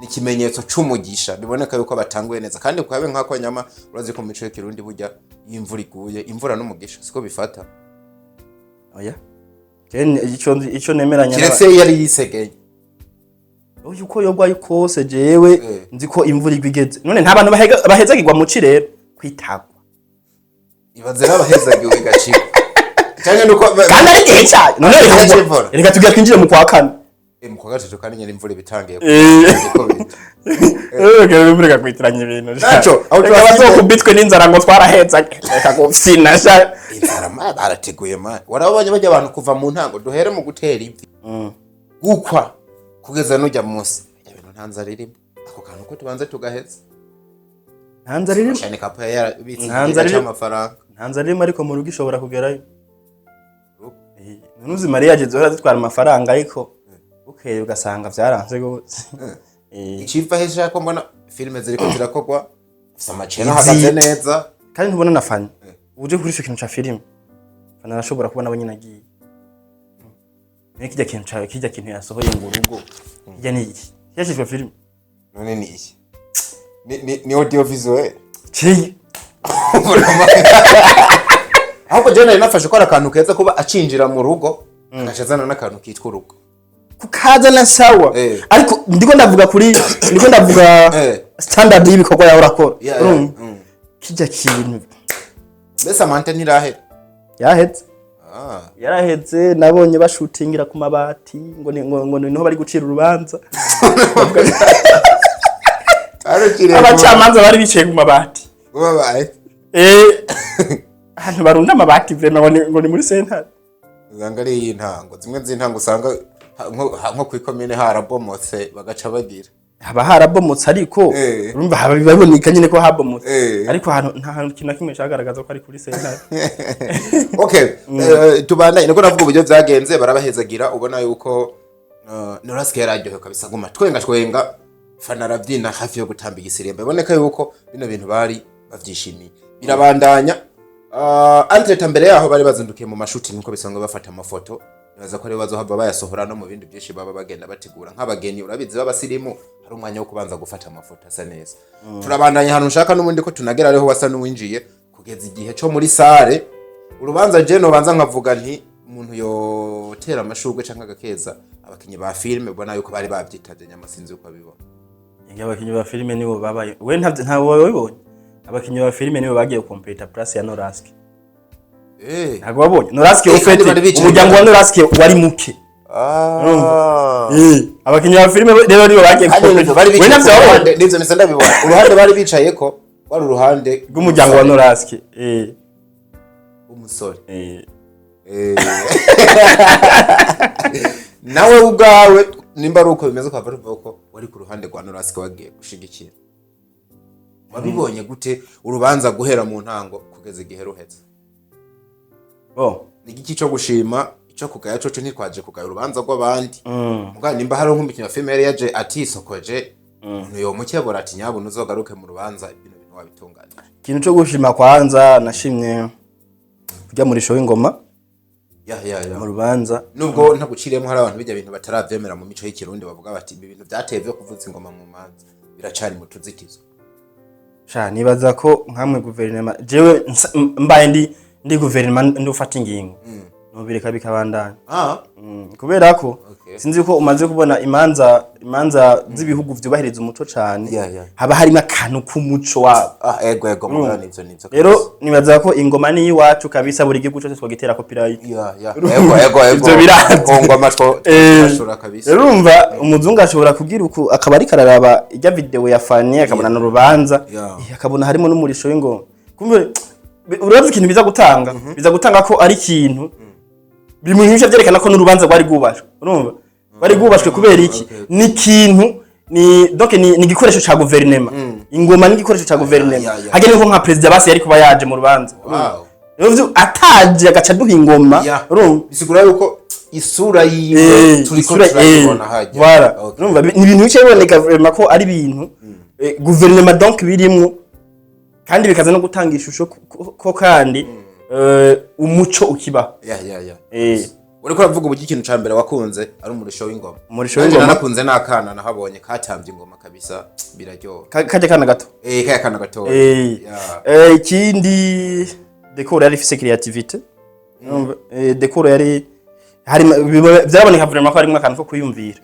Ni ikimenyetso c'umugisha, biboneka yuko batanguye neza, kandi kukabe nk'ako nyama urazi ko mu mico y'Ikirundi burya iyo imvura iguye, imvura n'umugisha siko bifata. Oya. Ico nemeranya Kiretse iyo yari yisegeye. Oya, uko yogwa kose jewe nzi ko imvura igwa igeze. None nta bantu bahezagirwa mu ci rero kwitagwa? Ibaze n'abahezagiwe gacika. Canke nuko Kandi ari igihe cyayo. None Igihe reka c'imvura. Reka tugira twinjire mu kwa kane. Mu kwa gatatu kandi nyene imvura ibitangiye. Niko bita. Reka reka kwitiranya ibintu. Naco, aho Reka bazokubitwe n'inzara ngo twaraheza. Reka gufyina sha. Inzara ma barateguye ma. Warabonye bajya abantu kuva mu ntango, duhere mu gutera ivi. Gukwa kugeza nujya munsi. Ibintu nta nzara irimo. Ako kantu ko tubanze tugaheza. Nta nzara irimo. Cyane kapo yarabitse Nta nzara ikigega irimo. c'amafaranga. Nta nzara irimo, ariko mu rugo ishobora kugerayo. Ntuzi mariage zihora zitwara amafaranga, ariko bukeye ugasanga vyaranze gose. Iciva hesha ko mbona filime ziriko zirakogwa, afise amacena ahagaze neza. Kandi ntubona na Fani uje kuri ico kintu ca filime, Fani arashobora kuba nawe nyine agiye. Niyo kirya kintu cawe, kirya kintu yasohoye ngo urugo, kirya ni iki cyashishwe filime? None ni iki? Ni audiovisuel. Ci Ahubwo jewe nari nafashe ko ari akantu keza kuba acinjira mu rugo agaca azana n'akantu kitwa urugo. Kukaza na sawa. Ariko ndiko ndavuga kuri, ndiko ndavuga standard y'ibikorwa yawe urakora. Urumva? Kirya kintu. Mbese amante ntirahera? Yahetse. Ah. Yarahetse, nabonye bashutingira ku mabati ngo niho bari gucira urubanza. Arukiriye. Abacamanza bari bicaye ku mabati. Babaye. Ahantu barunda amabati vraiment, ngo ni muri sentare. Usanga ari iy'intango, zimwe z'intango usanga nko kw'ikomine harabomotse, bagaca bagira Haba harabomotse, ariko urumva haba biboneka nyine ko habomotse. Ariko ahantu nta hantu kintu na kimwe cagaragaza ko ari kuri sentare. Okay, tubandanye. Niko navuga uburyo vyagenze, barabahezagira, ubona yuko Norasike yararyohewe kabisa, guma twenga twenga, Fana arabyina hafi yo gutamba igisirimba, iboneka yuko bino bintu bari bavyishimiye. Birabandanya. Entre mbere yaho bari bazindukiye mu mashuti nkuko bisanzwe, bafata amafoto, nibaza ko aribo bazohava bayasohora no mu bindi byinshi baba bagenda bategura nk'abageni. Urabizi b'abasirimu, hari umwanya wo kubanza gufata amafoto asa neza. Turabandanya ahantu nshaka n'ubundi ko tunagera, ariho wasa n'uwinjiye kugeza igihe co muri salle urubanza. Je nobanza nkavuga nti umuntu yotera amashurwe canke agakeza abakinyi ba filime, ubona yuko bari bavyitavye nyama, sinzi uko abibona. Inga abakinyi ba filime nibo babaye, we ntavyo ntabwo wabibonye, abakinyi ba filime nibo bagiye kompeta place ya Noraske. Ntabwo wabonye Noraske? Kandi Ufite bari bicaye umuryango wa imbere. Noraske wari muke. Abakinyi ba filime rero nibo bagiye Kandi kompeta. bari We bicaye ntavyo ku wabonye? ruhande, nivyo mpise ndabibona, uruhande bari bicayeko wari uruhande rw'umuryango wa Noraske. W'umusore. Nawe ubwawe nimba ari uko bimeze, ukaba uvuga ko wari ku ruhande rwa Norasike, wagiye gushigikira. Wabibonye gute urubanza guhera mu ntango kugeza igihe ruhetse? Bon. Ni igiki cyo gushima, icyo kugaya? Coco ntitwaje kugaya urubanza rw'abandi. Muga nimba hari nk'umukinnyi wa filime yari yaje atisokoje, umuntu yomukebura ati: "Nyabuna uzogaruke mu rubanza bino bintu wabitunganya." Ikintu cyo gushima, kwanza nashimye kujya muri show w'ingoma Ya. mu rubanza. Nubwo ntaguciriyemo, hari abantu bijya bintu bataravyemera mu mico y'ikirundi, bavuga bati ibi bintu byateye vyo kuvuza ingoma mu manza biracari mu tuzitizo. Sha, nibaza ko nkamwe guverinoma, jewe mbaye ndi guverinoma, ndi ufata ingingo, nobireka bikabandanya. Kubera ko sinzi ko umaze kubona imanza z'ibihugu vyubahiriza umuco cane, haba harimo akantu k'umuco wabo. Ah, ego, mugara nivyo. Rero nibaza ko ingoma ni iwacu kabisa, buri gihugu cyose twagitera copyright. Ya, ego. Ivyo birazwi. Ku ngoma two twashura kabisa. Rero urumva umuzungu ashobora kugira uku, akaba ariko araraba ijya video ya Fani, akabona n'urubanza, akabona harimo n'umurisho w'ingoma. Kumbe urazi ikintu biza gutanga, biza gutanga ko ari ikintu bimuhisha, byerekana ko n'urubanza rwari rwubashwe. Urumva rwari rwubashwe kubera iki? Ni ikintu ni donc ni igikoresho ca guverinema. Ingoma ni igikoresho ca guverinema. Hagene ko nka president basi yari kuba yaje mu rubanza. Rero ataje agaca aduha ingoma. Urumva? Bisigura yuko isura yiwe turiko turayibona hajya. Voilà. Urumva ni ibintu bice biboneka vraiment ko ari ibintu guverinoma donc birimwo, kandi bikaza no gutanga ishusho ko kandi umuco ukibaho. Ya. Uriko uravuga uburyo ikintu ca mbere wakunze ari umurisho w'ingoma. Umurisho Nanje w'ingoma. nanakunze n'akana nahabonye katambye ingoma kabisa, biraryoha. Kajya kana gato. Kaya kana gatoya. Ikindi, décor yari ifise créativité. Urumva, décor yari harimo byaraboneka vraiment ko harimo akantu ko kwiyumvira.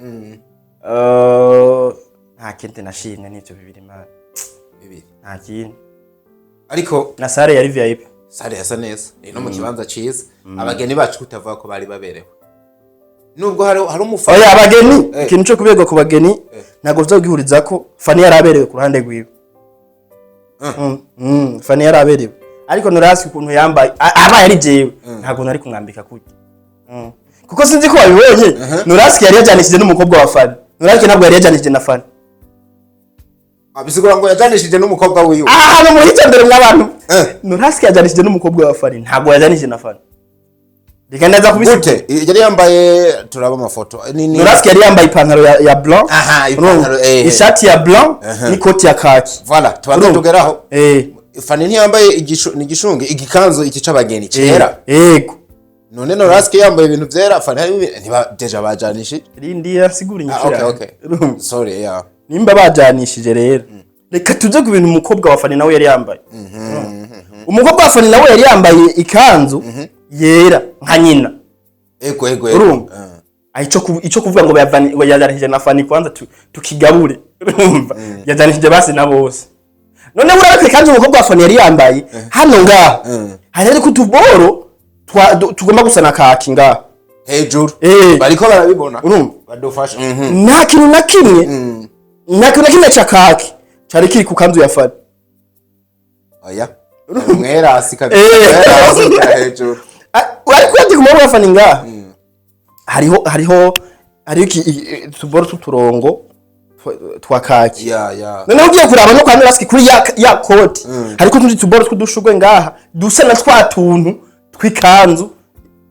Nta kindi nashimye, n'ivyo bibiri man. Bibiri. Nta kindi. Ariko na salle yari VIP. Salle yasa neza, ni no mu kibanza ciza. Abageni bacu kutavuga ko bari baberewe, nubwo hari umufana. Oya, abageni, ikintu cyo kuberwa ku bageni ntabwo tuzogihuriza ko Fani yari aberewe ku ruhande rwiwe. Fani yari aberewe, ariko Norasi ukuntu yambaye, abaye ari jewe ntabwo nari kumwambika kurya. Kuko sinzi ko wabibonye, Norasi yari yajyanishije n'umukobwa wa Fani. Norasi ntabwo yari yajyanishije na Fani. Ah, bisigura ngo yajanishije n'umukobwa wiwe. Aha hantu muhitondere mw'abantu. Norasi yajyanishije n'umukobwa wa Fani, ntabwo yajyanishije na Fani. Reka ndaza kubisigura. Gute yari yambaye? Turaba amafoto ni Noraske yari yambaye ipantaro ya blanc. Aha, ipantaro, Urumva? eh. Ishati ya blanc n'ikoti ya kaki. Voilà, tubanze Urumva? tugeraho. Fani ntiyambaye igishu, ni igishungi, igikanzu iki c'abageni cera? Yego. None Noraske yambaye ibintu vyera, Fani hari ntiba déjà bajanishije. Rindi yasigura Ah, inyishu okay. yawe. Okay. Urumva? Sorry, yeah. Nimba bajanishije rero, reka tuze ku bintu umukobwa wa Fani nawe yari yambaye. Umukobwa wa Fani nawe yari yambaye ikanzu yera nka nyina. Ego. Urumva? Ah. Ah, ico kuvuga ngo ngo yajanishije na Fani, kwanza tukigabure. Urumva, yajanishije basi na bose. None urabona ikanzu umukobwa wa Fani yari yambaye, hano ngaha hari ariko utuboro tugomba gusa na kaki ngaha Hejuru. Eh. Bariko barabibona. Urumva? Badufasha. Nta kintu na kimwe ca kaki cari kiri ku kanzu ya Fani. Oya, mwerasi kabisa. Eh. Mwerasi hejuru. Ah, ariko uravye ku maboko ya Fani ngaha hariho utuboro tw'uturongo twa kaki. Ya. Noneho ugiye kuraba no kwa Noraski kuri ya koti, hariko utundi tuboro tw'udushurwe ngaha dusa na twa tuntu tw'ikanzu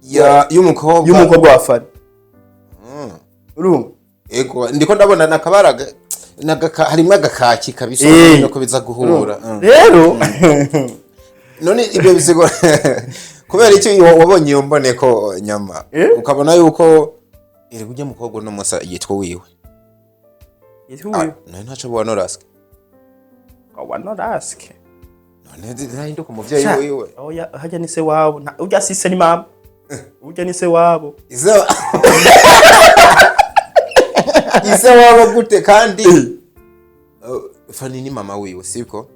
Ya, y'umukobwa. y'umukobwa wa Fani. Urumva? Ego, ndiko ndabona nakabara harimwo agakaki kabisa no ko biza guhura. Rero None ibyo bisigura kubera icyo wabonye iyo mboneko nyama ukabona yuko iri ujya mukobwa uno musa yitwa wiwe? Yitwa None ntaco bwa Noraske? Wa Noraske. None ntahinduka umuvyeyi wiwe? Oya, harya ni se wabo. Urya si se, ni mama. Urya ni se wabo. Ise wabo gute kandi Fani ni mama wiwe, siko?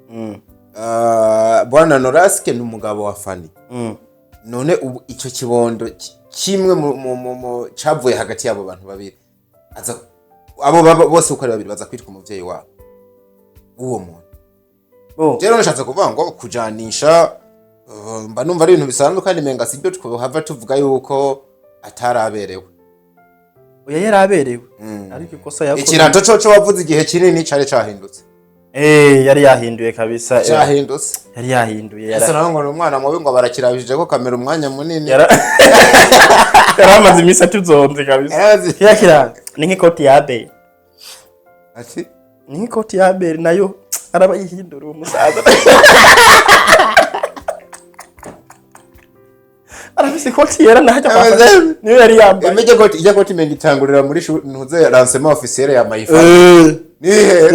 Bwana Noraske ni umugabo wa Fani. None ubu ico kibondo kimwe mu cavuye hagati y'abo bantu babiri, aza abo bose uko ari babiri baza kwitwa umuvyeyi wabo uwo muntu. Bo. Rero nashatse kuvuga ngo kujanisha, mba numva ari ibintu bisanzwe, kandi menga sibyo twohava tuvuga yuko ataraberewe. Oya, yaraberewe, ariko ikosa yakoze Ikirato coco wavuze igihe kinini cari cahindutse. Eh, yari yahinduye kabisa. Cahindutse. Yari yahinduye. Ese nawe ngo ni umwana mubi, ngo barakirabije ko kamera umwanya munini. Yari amaze iminsi atuzonze kabisa. Kiriya kirato ni nk'ikoti ya Abel. Ati? Ni nk'ikoti ya Abel, nayo araba yihindura uwo musaza. Arafise ikoti yera nahajya kwa niyo yari yambaye. Ijya koti, ijya koti menga itangurira muri ntuze lancement officiel ya Mayifa nihe?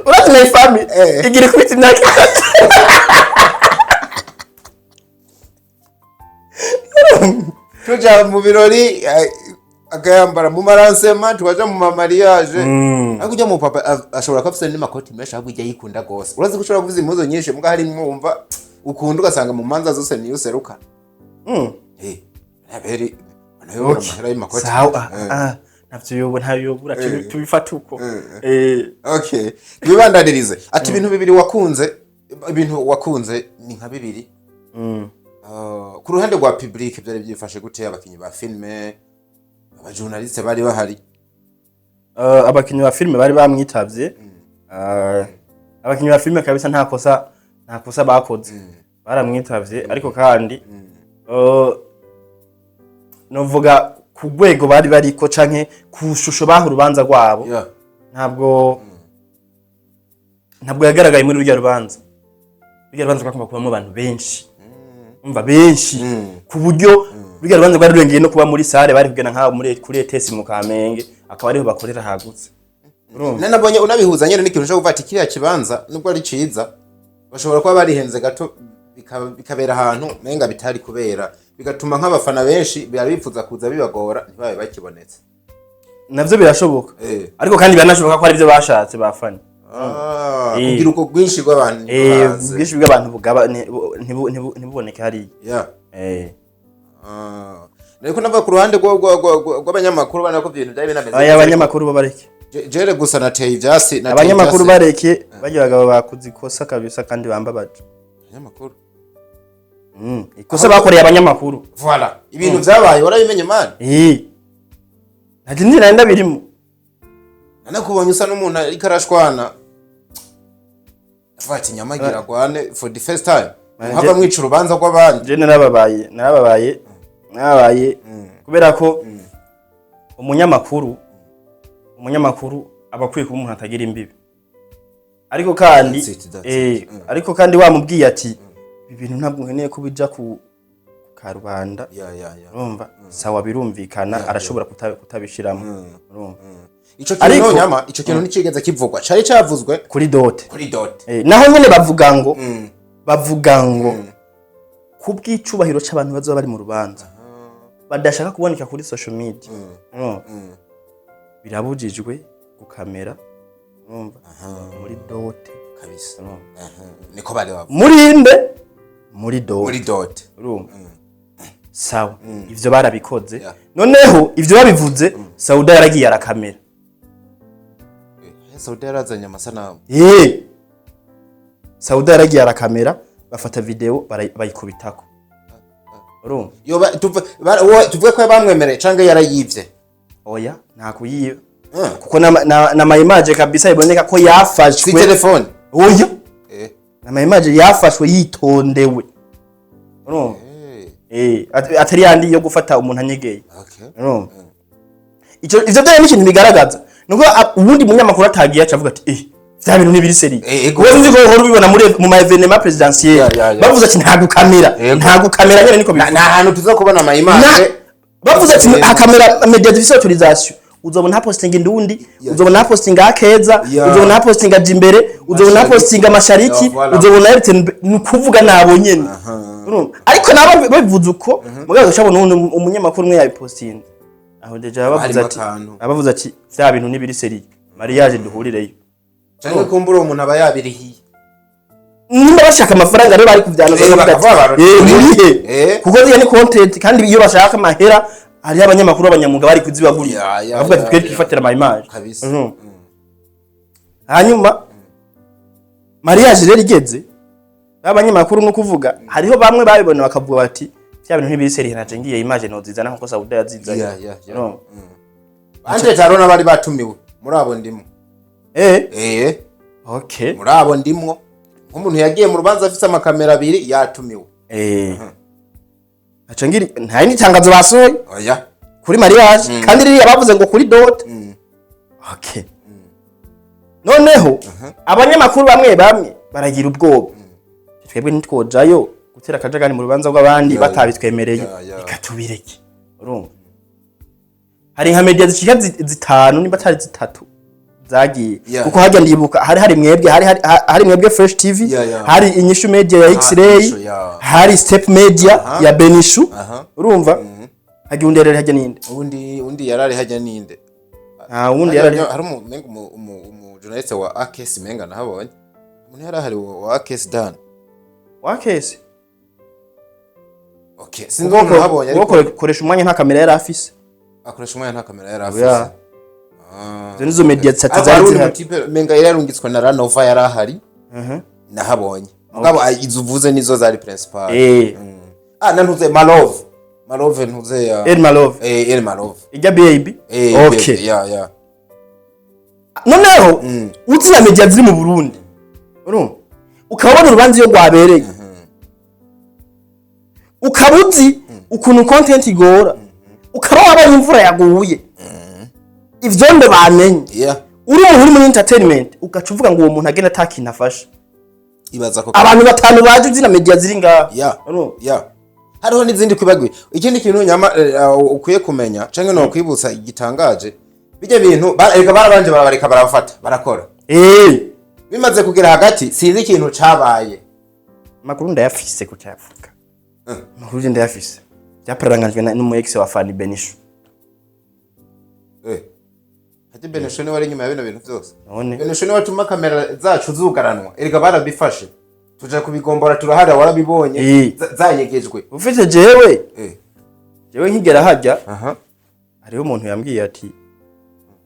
Urazi na ifami igira ikubita imyaka 3. Tuja mu birori, akayambara mu ma lancement, tukaja mu ma mariage. Ariko ujya mu papa ashobora kuba afise n'amakoti menshi, ahubwo ujya yikunda gose. Urazi ko ushobora kuvuza impuzu nyinshi, muga harimwo wumva ukunda, ugasanga mu manza zose niyo useruka. Aberi nayo amahera y'amakoti. Sawa. Ah, navyo yobo ntayobura, tubifate uko. Okay, twibandanirize. Ati ibintu bibiri wakunze, ibintu wakunze ni nka bibiri. Ku ruhande rwa public byari byifashe gute? Abakinyi ba filme, abajournaliste bari bahari? Abakinyi ba filime bari bamwitavye. Abakinyi ba filime kabisa nta kosa bakoze, baramwitavye. Ariko kandi novuga ku rwego bari bariko canke ku shusho baha urubanza rwabo, ntabwo yagaragaye muri rurya rubanza. Rurya rubanza rwagomba kubamo abantu benshi, umva, benshi ku buryo rurya rubanza rwari rurengeye no kuba muri salle. Bari kugenda nk'aho muri kuri ETS mu Kamenge, akaba ariho bakorera hagutse. Urumva? Nanabonye unabihuza nyene n'ikintu cyo kuvuga ati kiriya kibanza nubwo ari ciza, bashobora kuba barihenze gato, bikabera ahantu menga bitari kubera, bigatuma nk'abafana benshi bari bifuza kuza bibagora, ntibabe bakibonetse. Navyo birashoboka. Ariko kandi biranashoboka ko ari byo bashatse bafana. Ah, kugira ubwo bwinshi bw'abantu ntibaze. Ubwinshi bw'abantu bugaba ntibuboneke hariya. Ah. Nariko navuga ku ruhande rw'abanyamakuru bana ko ibintu byari binameze Aya neza. abanyamakuru bo bareke. Jere gusa nateye ivyasi, nateye Abanyamakuru ivyasi. bareke, barya bagabo bakoze ikosa kabisa kandi bambabaje. Abanyamakuru. Ikosa bakoreye abanyamakuru. Voilà, ibintu vyabaye warabimenye, man? Ntaje nzi ndabirimo. Nanakubonye usa n'umuntu ariko arashwana. Avuga ati nyamagira agwane for the first time. Muhava mwica urubanza rw'abandi. Je narababaye, narababaye. Mwabaye kubera ko umunyamakuru aba akwiye kuba umuntu atagira imbibi, ariko kandi That's it, that's it. Ariko kandi wamubwiye ati ibi bintu ntabwo nkeneye ko bija ku karubanda, urumva, sawa, birumvikana, arashobora kutabishiramo, urumva. Ico kintu nyama, ico kintu nticigeze kivugwa, cari cavuzwe kuri dot. Kuri dot. Naho nyene bavuga ngo kubw'icubahiro c'abantu bazoba bari mu rubanza badashaka kuboneka kuri social media, urumva, birabujijwe gukamera, urumva, muri dot. Kabisa. Urumva. Aha, niko bari bavuga. Muri nde? Muri dot. Muri dot. Urumva, sawa, ivyo barabikoze. Noneho ivyo babivuze, Sauda yaragiye arakamera. Saudi yarazanye amasanamu. Sauda yaragiye arakamera, bafata video, bayikubitako, urumva. Yoba tuvuge ko bamwemereye canke yarayivye? Oya, nta kuyiba, kuko n'ama image kabisa iboneka ko Si yafashwe. Telefone? Oya, n'ama image yafashwe yitondewe, urumva. Atari yandi yo gufata umuntu anyegeye. Urumva, ico ivyo byari n'ikintu bigaragaza nuko ubundi munyamakuru atagiye aca avuga ati vya bintu ntibiri sérieux. Ego. Wowe nzi ko uhora ubibona muri mu ma événement présidentiel, bavuze ati nta gukamera, nta gukamera nyene, niko bivuga. Nta hantu tuza kubona ama image. Bavuze ati akamera media zifise autorisation, uzobona hapostinga Indundi, uzobona hapostinga Akeza, uzobona hapostinga Jimbere, uzobona hapostinga Mashariki, uzobona RTNB, ni ukuvuga nabo nyene. Urumva? Ariko nabo babivuze uko mugabo ushabona uwundi umunyamakuru umwe yabipostinze aho déjà bavuze Harimo ati akantu. abavuze ati vya bintu ntibiri sérieux, mariage duhurireyo. Canke kumbura uwo muntu aba yabirihiye. Nimba bashaka amafaranga rero bari kuvyanoza, bakavuga ati, bakavuga bati, murihe, kuko ziriya ni content, kandi iyo bashaka amahera hariho abanyamakuru b'abanyamwuga bari kuzibagurira, bavuga ati twe twifatira ama image. Hanyuma mariage rero igeze, abanyamakuru no kuvuga hariho bamwe babibona bakavuga bati vya bintu ntibiri sérieux, naje ngiye image nozizana nkuko Sauda yazizanye. Urumva? Anje taro n'abari batumiwe muri abo ndimo. Muri abo ndimwo, nk'umuntu yagiye mu rubanza afise amakamera abiri yatumiwe. Aca ngira nta yindi tangazo basohoye Oya. kuri mariage, kandi ririya bavuze ngo kuri dot. Okay, noneho abanyamakuru bamwe bamwe baragira ubwoba, twebwe ntitwojayo gutera akajagari mu rubanza rw'abandi batabitwemereye, reka tubireke. Urumva, hari nka media zishika zitanu nimba atari zitatu zagiye, kuko hajya ndibuka hari mwebwe, hari mwebwe Fresh TV, hari Inyishu Media ya X-Ray, Inyishu, yeah. hari Step Media ya Benishu. Urumva, hajya undi rero, hajya ninde? Undi yarari hajya ninde? Nta wundi yarari. Hari umu umu journaliste wa AKS menga nahabonye, umuntu yari ahari wa AKS Dan. Wakese. Okay, sinzi umuntu nahabonye, ariko Koresha umwanya nta kamera yari afise. Akoresha umwanya nta kamera yari Oya. afise. Ah. Izo nizo media zitatu Ariko zari hari undi zihari. mutipe menga yari yarungitswe na Ranova yari ahari nahabonye, mugabo izo uvuze nizo zari principal. Ah, na ntuze Malove, Malove ntuze ya El Malove. El Malove. Ijya baby. Okay. Yeah. Noneho uzi na media ziri mu Burundi, urumva, ukaba ubona urubanza iyo rwabereye, ukaba uzi ukuntu content igora, ukaba wabonye imvura yaguye, ivyondo bamenye, uri umuntu uri muri entertainment, ugaca uvuga ngo uwo muntu agenda ata kintu afashe. Ibaza ko Abantu batanu baje, uzi na media ziri ngaha. Urumva? Yeah, hariho n'izindi kwibagiwe. Ikindi kintu nyama ukwiye kumenya canke no kwibutsa igitangaje, bijya bintu reka barabanje barabareka barabafata barakora. Bimaze kugera hagati, sinzi ikintu cabaye. Amakuru ndayafise kucayavuga, amakuru ndayafise, byaparangajwe n'umu ex wa Fanny Benishu. Hati Benisho niwe ari inyuma ya bino bintu byose. None Benisho niwe atuma kamera zacu zugaranwa. Erega barabifashe, tuja kubigombora, turahara, warabibonye. Zayegejwe. Ufite jewe, jewe nkigera hajya, hariho umuntu yambwiye ati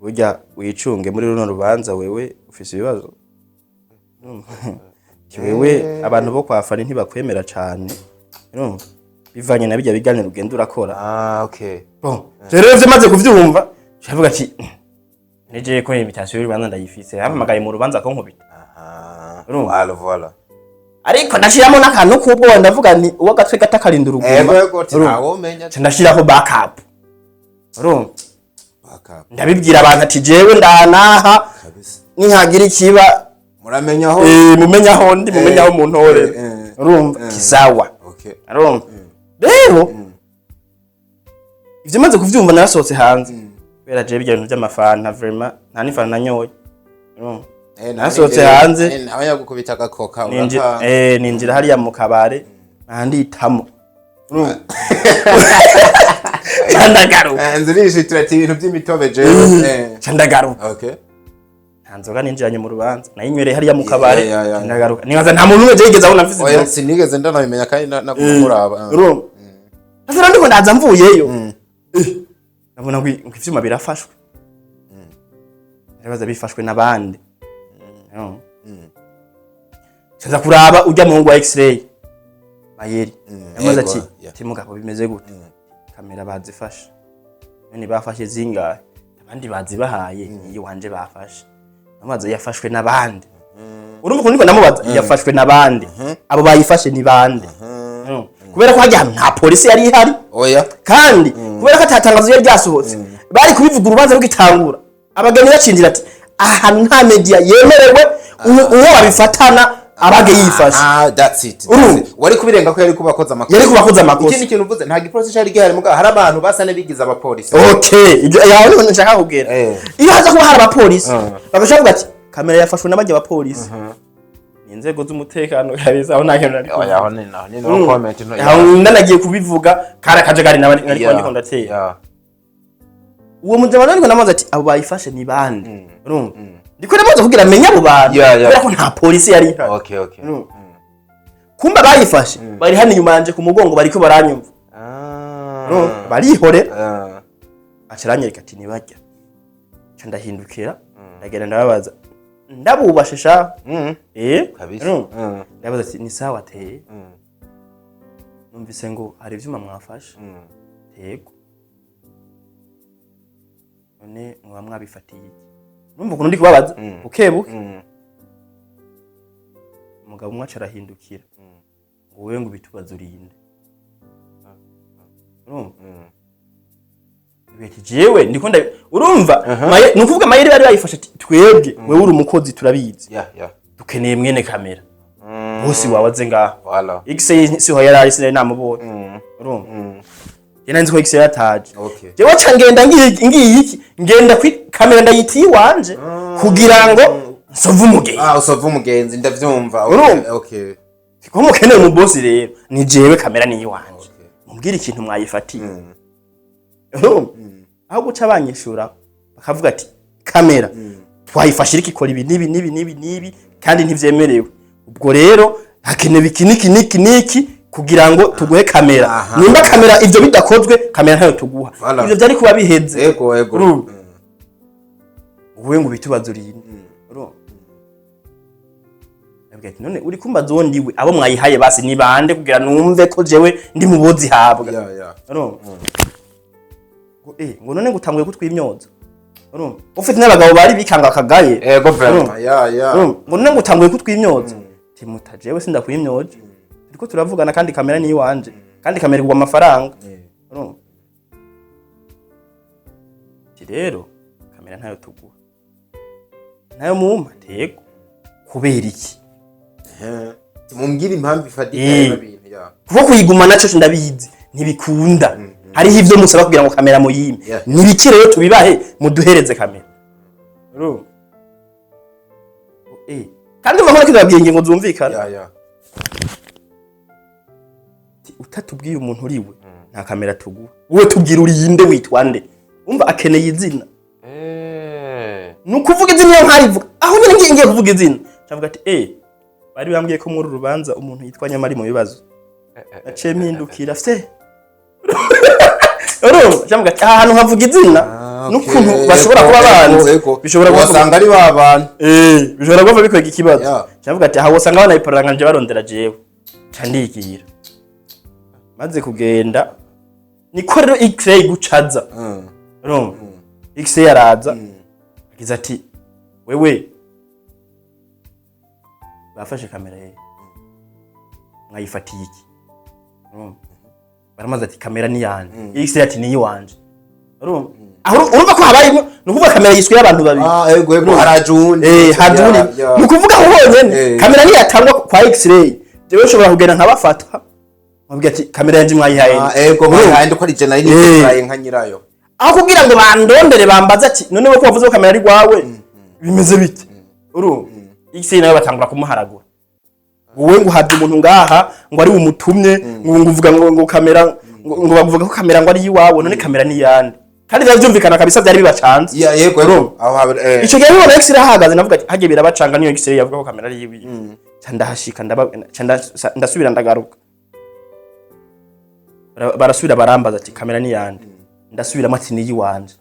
burya wicunge muri runo rubanza, wewe ufise ibibazo. Ati wewe abantu bo kwa Fanny ntibakwemera cane, urumva, bivanye na bijya biganiro ugenda urakora. Ah, okay. Bon, rero ivyo maze kuvyumva ndavuga ati nije ko invitation y'urubanza ndayifise, yampamagaye mu rubanza ko nkubita. Aha. Urumva? Voilà, voilà. Ariko ndashiramo n'akantu k'ubwoba, ndavuga nti uwo agatwe gato akarinda uruguma. Ego, ego, ati Urumva? Ntawomenya. Nca ndashiraho backup, urumva? Backup. Ndabibwira abantu ati jewe ndanaha, Kabisa. nihagira ikiba, Muramenya aho. Mumenye aho ndi, mumenye aho muntorera. Urumva, kisawa. Urumva rero, ivyo maze kuvyumva, narasohotse hanze, kubera jewe ibyo bintu by'amafanta, vraiment nta n'ifanta nanyoye, urumva? Nasohotse hanze. Nawe yagukubita agakoka. Ninjira uraka. Ninjira hariya mu kabare, nditamo, urumva, ca ndagaruka. Nzu nishitira ati ibintu by'imitobe jewe. Ca ndagaruka. Nta nzoga ninjiranye mu rubanza, nayinywereye hariya mu kabare. Yeah. Ca ndagaruka, nibaza nta muntu umwe je yigeze abona mfise Oya, inzoga. Sinigeze ndanabimenya kandi naguma muraba. Urumva, sasa rero ndiko ndaza mvuyeyo, ndabona ngo ivyuma birafashwe. Ndabaza bifashwe n'abandi. Urumva? Nza kuraba ujya muhungu wa X-ray Mayeri, yamaze ati ati mugabo, bimeze gute? Kamera bazifashe. None bafashe zingahe? Abandi bazibahaye, iyi wanje bafashe. Amazi yafashwe n'abandi. Urumva ukuntu ndiko ndamubaza? Yafashwe n'abandi, abo bayifashe ni bande? Kubera ko hajya ahantu nta polisi yari ihari. Oya. Kandi kubera ko atatangazo ryari ryasohotse, bari kubivuga urubanza rugitangura, abageni bacinjira ati aha hantu nta media yemerewe, uwo babifatana abage yifashe. Ah, that's it. Urumva? That's it. Wari kubirenga ko yari kubakoza amakosa. Yari kubakoza amakosa. Ikindi kintu uvuze, nta gipolisi cari gihari, mugabo hari abantu basa n'abigize abapolisi. Okay, ibyo yawe niho nshaka kugera. Iyo haza kuba hari abapolisi, bagaca bavuga ati kamera yafashwe n'abajya abapolisi, ni inzego z'umutekano kabisa, aho nta kintu nari Oya, aho ni naho ni no comment, no. Aho ndanagiye kubivuga kari akajagari nari kuba ndiko ndatera. Uwo mujama ariko namaze ati abo bayifashe ni bande? Urumva, ndiko namaze kugira menye abo bantu, kubera ko nta polisi yari ihari. Urumva? Kumba bayifashe bari hano inyuma yanje ku mugongo, bariko baranyumva. Urumva? Barihorera. Aca aranyereka ati ntibajya. Nca ndahindukira, ndagenda ndababaza, ndabubashe sha. Kabisa. Urumva? Ndabaza ati ni sawa teye, numvise ngo hari ivyuma mwafashe. Yego. None mwaba mwabifatiye iki? Numva ukuntu ndi kubabaza buke buke. Umugabo umwe aca arahindukira ngo wewe ngo ubitubaze urinde? Urumva? Ati jewe ndiko nda, urumva, ni ukuvuga mayeri bari bayifashe ati twebwe, wewe uri umukozi turabizi, dukeneye mwene kamera, bose wawaze ngaha. Voilà. X siho yari ari, sinari namubonye, urumva? Jye nari nzi ko X yarataje. Jewe ca ngenda ngiye iki, ngenda kuri kamera, ndayitiye iwanje kugira ngo nsove umugenzi. Ah, usova umugenzi, ndavyumva. Urumva? Okay. Ko mukeneye mu boss rero ni jewe, kamera ni iwanje. Mumbwire ikintu mwayifatiye. Urumva, aho guca banyishura bakavuga ati kamera twayifashe iriko ikora ibi n'ibi n'ibi n'ibi n'ibi kandi ntivyemerewe, ubwo rero hakenewe iki n'iki n'iki n'iki kugira ngo tuguhe kamera. Nimba kamera ivyo bidakozwe, kamera ntayo tuguha. Voilà. Ivyo vyari kuba biheze. Ego, ego. Urumva? Wowe ngo ubitubaze urinde? Urumva? Ndabwira ati none uri kumbaza uwo ndiwe, abo mwayihaye basi ni bande kugira numve ko jewe ndi mu bo zihabwa? Urumva? Ngo ngo none ngo utanguye kutwimyoza? Urumva, ufite n'abagabo bari bikanga akagaye. Ego, vraiment. Urumva? Yeah. Urumva? Ngo none ngo utanguye kutwimyoza? Timuta, jewe sindakwimyoza, turiko turavugana kandi kamera ni iwanje, kandi kamera igurwa amafaranga. Urumva? Ati rero kamera ntayo tuguha, ntayo mumpa. Tego, kubera iki? Mumbwire impamvu ifatika y'ibyo bintu ya. Kuko kuyiguma naco ndabizi ntibikunda, hariho ivyo musaba kugira ngo kamera muyime. Nibiki rero? Tubibahe, muduhereze kamera. Urumva? Kandi umva ko kizabwiye ingingo zumvikana. Yeah. Ati, utatubwiye umuntu uriwe nta kamera tuguha. Wowe tubwira urinde, witwa nde? Umva, akeneye izina. Ni ukuvuga izina, iyo nkarivuga aho nyine ngiye kuvuga izina, cavuga ati bari bambwiye ko muri uru rubanza umuntu yitwa Nyamari mu bibazo. Naciye mpindukira fye. Urumva, cavuga ati aha hantu nkavuga izina n'ukuntu bashobora kuba banzi, bishobora kuba wasanga ari ba bantu. Bishobora kuba bikwega ikibazo. Cavuga ati aha wosanga banayiparanga nje barondera jewe. Ca ndigira, maze kugenda niko rero X-ray gucaza. Urumva, X-ray araza, agize ati wewe bafashe kamera ye. Mwayifatiye iki? Urumva? Baramaze ati kamera ni yanje. X-ray ati ni iwanje. Urumva? Aho urumva ko habayemo, ni ukuvuga kamera yiswe y'abantu babiri. Ah, ego, haraje uwundi. Haje uwundi. Ni ukuvuga aho honyene kamera niyatangwa kwa X-ray, jewe nshobora kugenda nkabafata, nkabwira ati kamera yanje mwayihaye. Ah, ego. Urumva? Mwayihaye ko ari je nari nitwaye nka nyirayo. Aho kugira ngo bandondere bambaze ati none we ko wavuze ko kamera ari rwawe, bimeze bite? Urumva, X-ray nawe batangura kumuharagura, wowe ngo uhabye umuntu ngaha ngo ari umutumye, ngo uvuga ngo kamera, ngo bavuga ko kamera ngo ari iwawe, none kamera ni iyande? Kandi byari byumvikana kabisa, byari bibacanze. Ya, yego, aho habe. Ico gihe bibona X-ray ahagaze, navuga ati hage birabacanga, niyo X-ray yavuga ko kamera ari iyiwe. Ca ndahashika, ndaba ca ndasubira ndagaruka. Barasubira barambaza ati kamera ni yande? Ndasubiramo ati ni iyiwanje.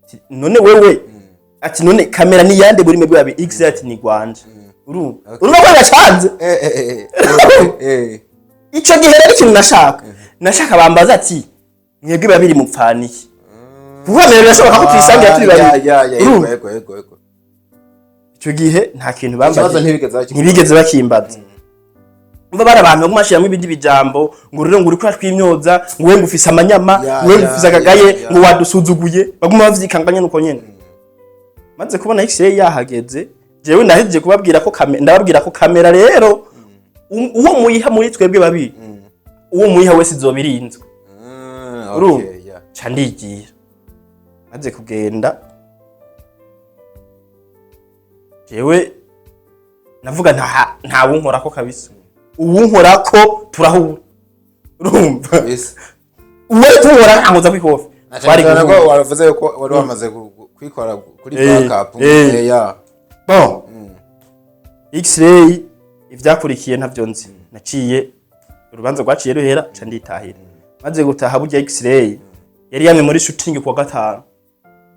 Ati, none wewe, ati none kamera ni yande muri mwebwe babiri? X-ray ati ni gwanje. Urumva, urumva ko bibacanze. Ico gihe rero ikintu nashaka bambaza ati mwebwe babiri mupfaniye, kuko kamera birashoboka ko tuyisangira turi babiri. Ya. Urumva? Yego. Ico gihe nta kintu Ikibazo bambajije. ntibigeze bakikubaza. Ntibigeze bakimbaza. Umva, bari abantu baguma bashiramwo ibindi bijambo, ngo rero ngo uriko uratwimyoza, ngo we ngo ufise amanyama, ngo we ngo ufise akagaye, ngo wadusuzuguye. Baguma bavyikanganya nuko nyene. Maze kubona X-ray yahageze, jewe ndahejeje kubabwira ko ndababwira ko kamera rero uwo muyiha muri twebwe babiri, uwo muyiha wese izoba irinzwe. Urumva? Okay, yeah. Ca ndigira. Maze kugenda, jewe navuga nta wunkorako kabisa, uwunkorako turahura. Urumva? Kabisa. Uwe kunkora ankoza kwikofi. Twari Cyane ko guhura. waravuze yuko wari wamaze kwikora kuri backup. Ya. Bon, X-ray ivyakurikiye ntavyo nzi. Naciye urubanza rwaciye ruhera, ca nditahira. Maze gutaha, burya X-ray yari yamwe muri shooting kuwa gatanu,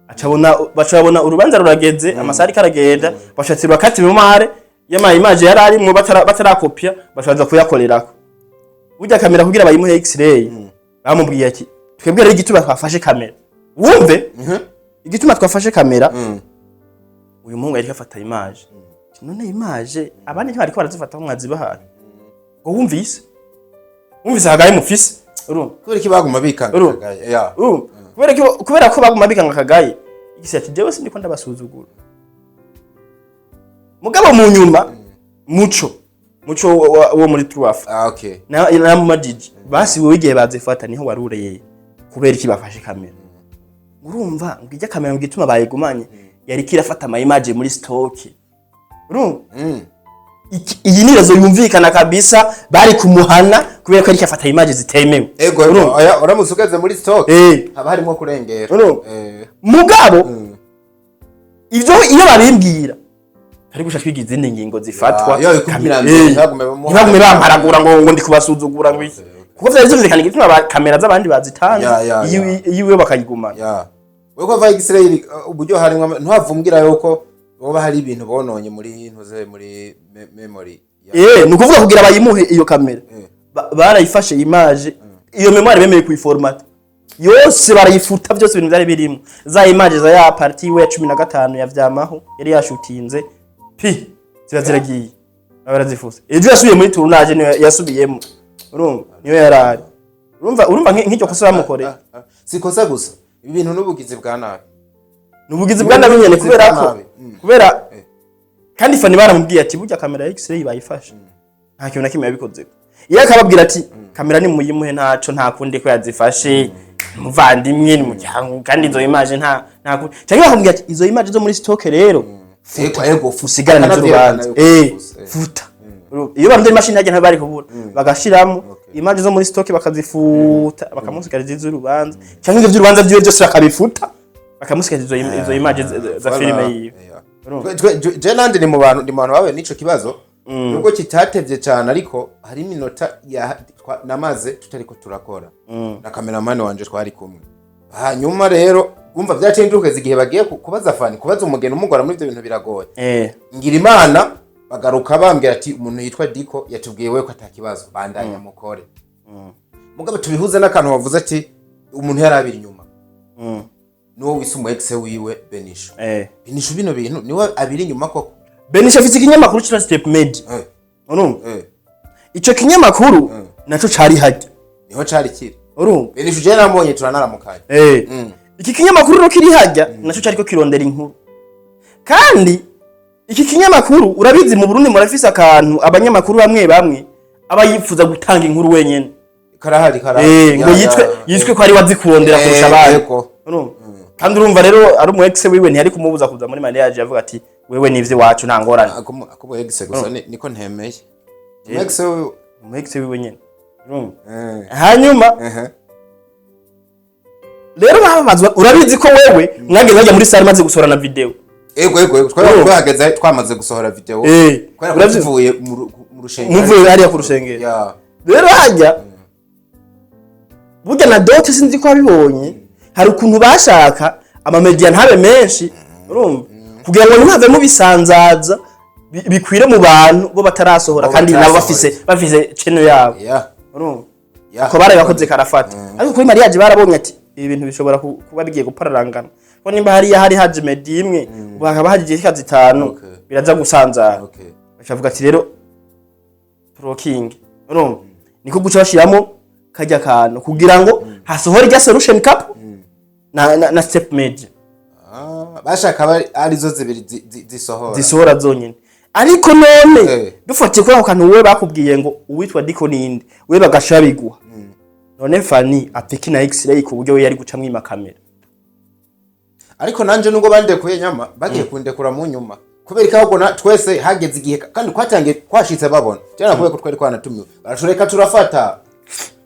acabona baca babona urubanza rurageze, amasaha ariko aragenda, bashatse bakati mémoire y'ama image yari arimwo batarakopya, bashaza kuyakorerako. Burya kamera kugira bayimuhe X-ray, bamubwiye ati twebwe rero igituma twafashe kamera, wumve igituma twafashe kamera, uyu muhungu yariko afata image. None image abandi ntibariko barazifata ko mwazibahaye? Ngo wumvise hagaye mufise. Urumva? Kubera iki baguma bikanga? Urumva? Kagaye, ya. Urumva? Kubera ko baguma bikanga kagaye igisi ati jewe sindiko ndabasuzugura. Mugabo mu nyuma muco wo muri Truaf Ah, okay. na mu majiji basi, wowe igihe bazifata niho warureye, kubera iki bafashe kamera? Urumva, ngo ijya kamera ngo igituma bayigumanye yari kirafata ama image muri stock. Urumva? Iyi ni raison yumvikana kabisa, bari kumuhana kubera ko yariko afata image zitemewe. Ego, oya, uramutse ugeze muri stock haba harimo kurengera. Urumva? Mugabo ivyo iyo babimbwira ari gusha twiga izindi ngingo zifatwa. Ya, yo, kugira ngo ntibagume ntibagume bamparagura ngo ndi kubasuzugura, ngo iki, kuko vyari vyumvikana igituma kamera z'abandi bazitanze, iyiwe bakayigumana. Ya, wewe ko va X-ray uburyo harimwo ntiwavumbwira yuko boba hari ibintu bononye muri ntuze muri memory ya. Ni ukuvuga kugira bayimuhe iyo kamera, barayifashe image, iyo mémoire bemeye kuyiformata yose, barayifuta byose ibintu byari birimo, za image za ya partie we ya 15 ya vyamaho yari yashutinze, pi ziba ziragiye, baba barazifuse. Ejo yasubiye muri tournage niyo yasubiyemo. Urumva, niyo yarari. Urumva nk'iryo kosa bamukoreye. Ah, ah. Si kosa gusa, ibi bintu n'ubugizi bwa nabi. Ni ubugizi bwa nabi nyene. Ubugizi Kubera bwa ko nabi. Kubera kandi Fani baramubwiye ati burya kamera ya X-ray bayifashe, nta kintu na kimwe yabikozeko. Iyo akababwira ati kamera ni muyimuhe ntaco, nta kundi ko yazifashe, muvandimwe ni muryango, kandi izo image nta kundi, cyangwa bakamubwira ati izo image zo muri stock rero Ego, usigarane Akanavyerekana z'urubanza. yuko zifuse. Futa. Iyo barondera imashini hajya ntibari kubura, bagashiramo image zo muri stock, bakazifuta, bakamusigariza iz'urubanza, cyangwa ivyo vy'urubanza vyiwe byose bakabifuta, bakamusigariza izo image za Voilà. filime yiwe. Yeah. Urumva? Je nanje ni mu bantu bahuye n'ico kibazo, nubwo kitatevye cane, ariko hari iminota namaze tutariko turakora na cameraman wanje twari kumwe. Hanyuma rero umva vyaciye ndukeze igihe bagiye kubaza Fani, kubaza umugeni umugora muri ivyo bintu biragoye. Ngira imana bagaruka bambwira ati umuntu yitwa Diko yatubwiye we ko atakibazo, bandanya mukore. Mugabo tubihuze n'akantu wavuze ati umuntu yarabira inyuma nuwo wise umu ex wiwe Benisho. Benisho bino bintu niwe abiri inyuma koko? Benisha afite ikinyamakuru cyitwa Step Media. Urumva? Ico kinyamakuru naco cari hajya. Niho cari kiri. Urumva? Benishu je nambonye, turanaramukanye. Iki kinyamakuru rero kiri hajya, naco cariko kirondera inkuru. Kandi iki kinyamakuru, urabizi, mu Burundi murafise akantu, abanyamakuru bamwe bamwe aba yifuza gutanga inkuru wenyene. Karahari, karahari. Ngo yitwe yitwe ko ari wazikurondera kurusha abandi. Urumva? Kandi urumva rero ari umu ex wiwe, ntiyari kumubuza kuza muri mariage. Yavuga ati: "Wewe nivyo iwacu, nta ngorane." Akumu ex gusa niko ntemeye. Umu ex we. Umu ex wiwe nyene, urumva? Eh. Hanyuma rero babazwa, urabizi ko wewe mwageze hajya muri salle maze gusohora na video. Ego, twari Urumva? twahageze twamaze gusohora video. Kubera ko tuvuye mu rushengero. Muvuye hariya ku rusengero. Rero hajya burya na dot, sinzi ko wabibonye, hari ukuntu bashaka amamedia ntabe menshi, urumva, kugira ngo ntihave mubisanzaza bikwire mu bantu bo batarasohora. Bo Kandi nabo batarasohora. bafise channel yabo, urumva, ko barabakoze karafata. Ariko kuri mariage barabonye ati ibi bintu bishobora kuba bigiye gupararangana, ko nimba hariya hari haje media imwe, ubu hakaba haje igika zitanu, biraza gusanzara. Bacavuga ati rero blocking, urumva, niko guca bashiramo kajya kantu kugira ngo hasohore irya solution cup na step media. Ah, bashaka arizo zibiri zisohora. Zisohora zonyine. Ariko none dufatiye kuri ako kantu, wowe bakubwiye ngo uwitwa Diko ninde, we bagasha biguha. None Fani apeki na X-ray ku buryo we yari guca mwima kamera? Ariko nanje nubwo bandekuye, nyama bagiye kundekura mu nyuma, kubera ko ahubwo twese hageze igihe kandi kwatangiye kwashitse babona cyane, kubera ko twari twanatumiwe, baratureka turafata.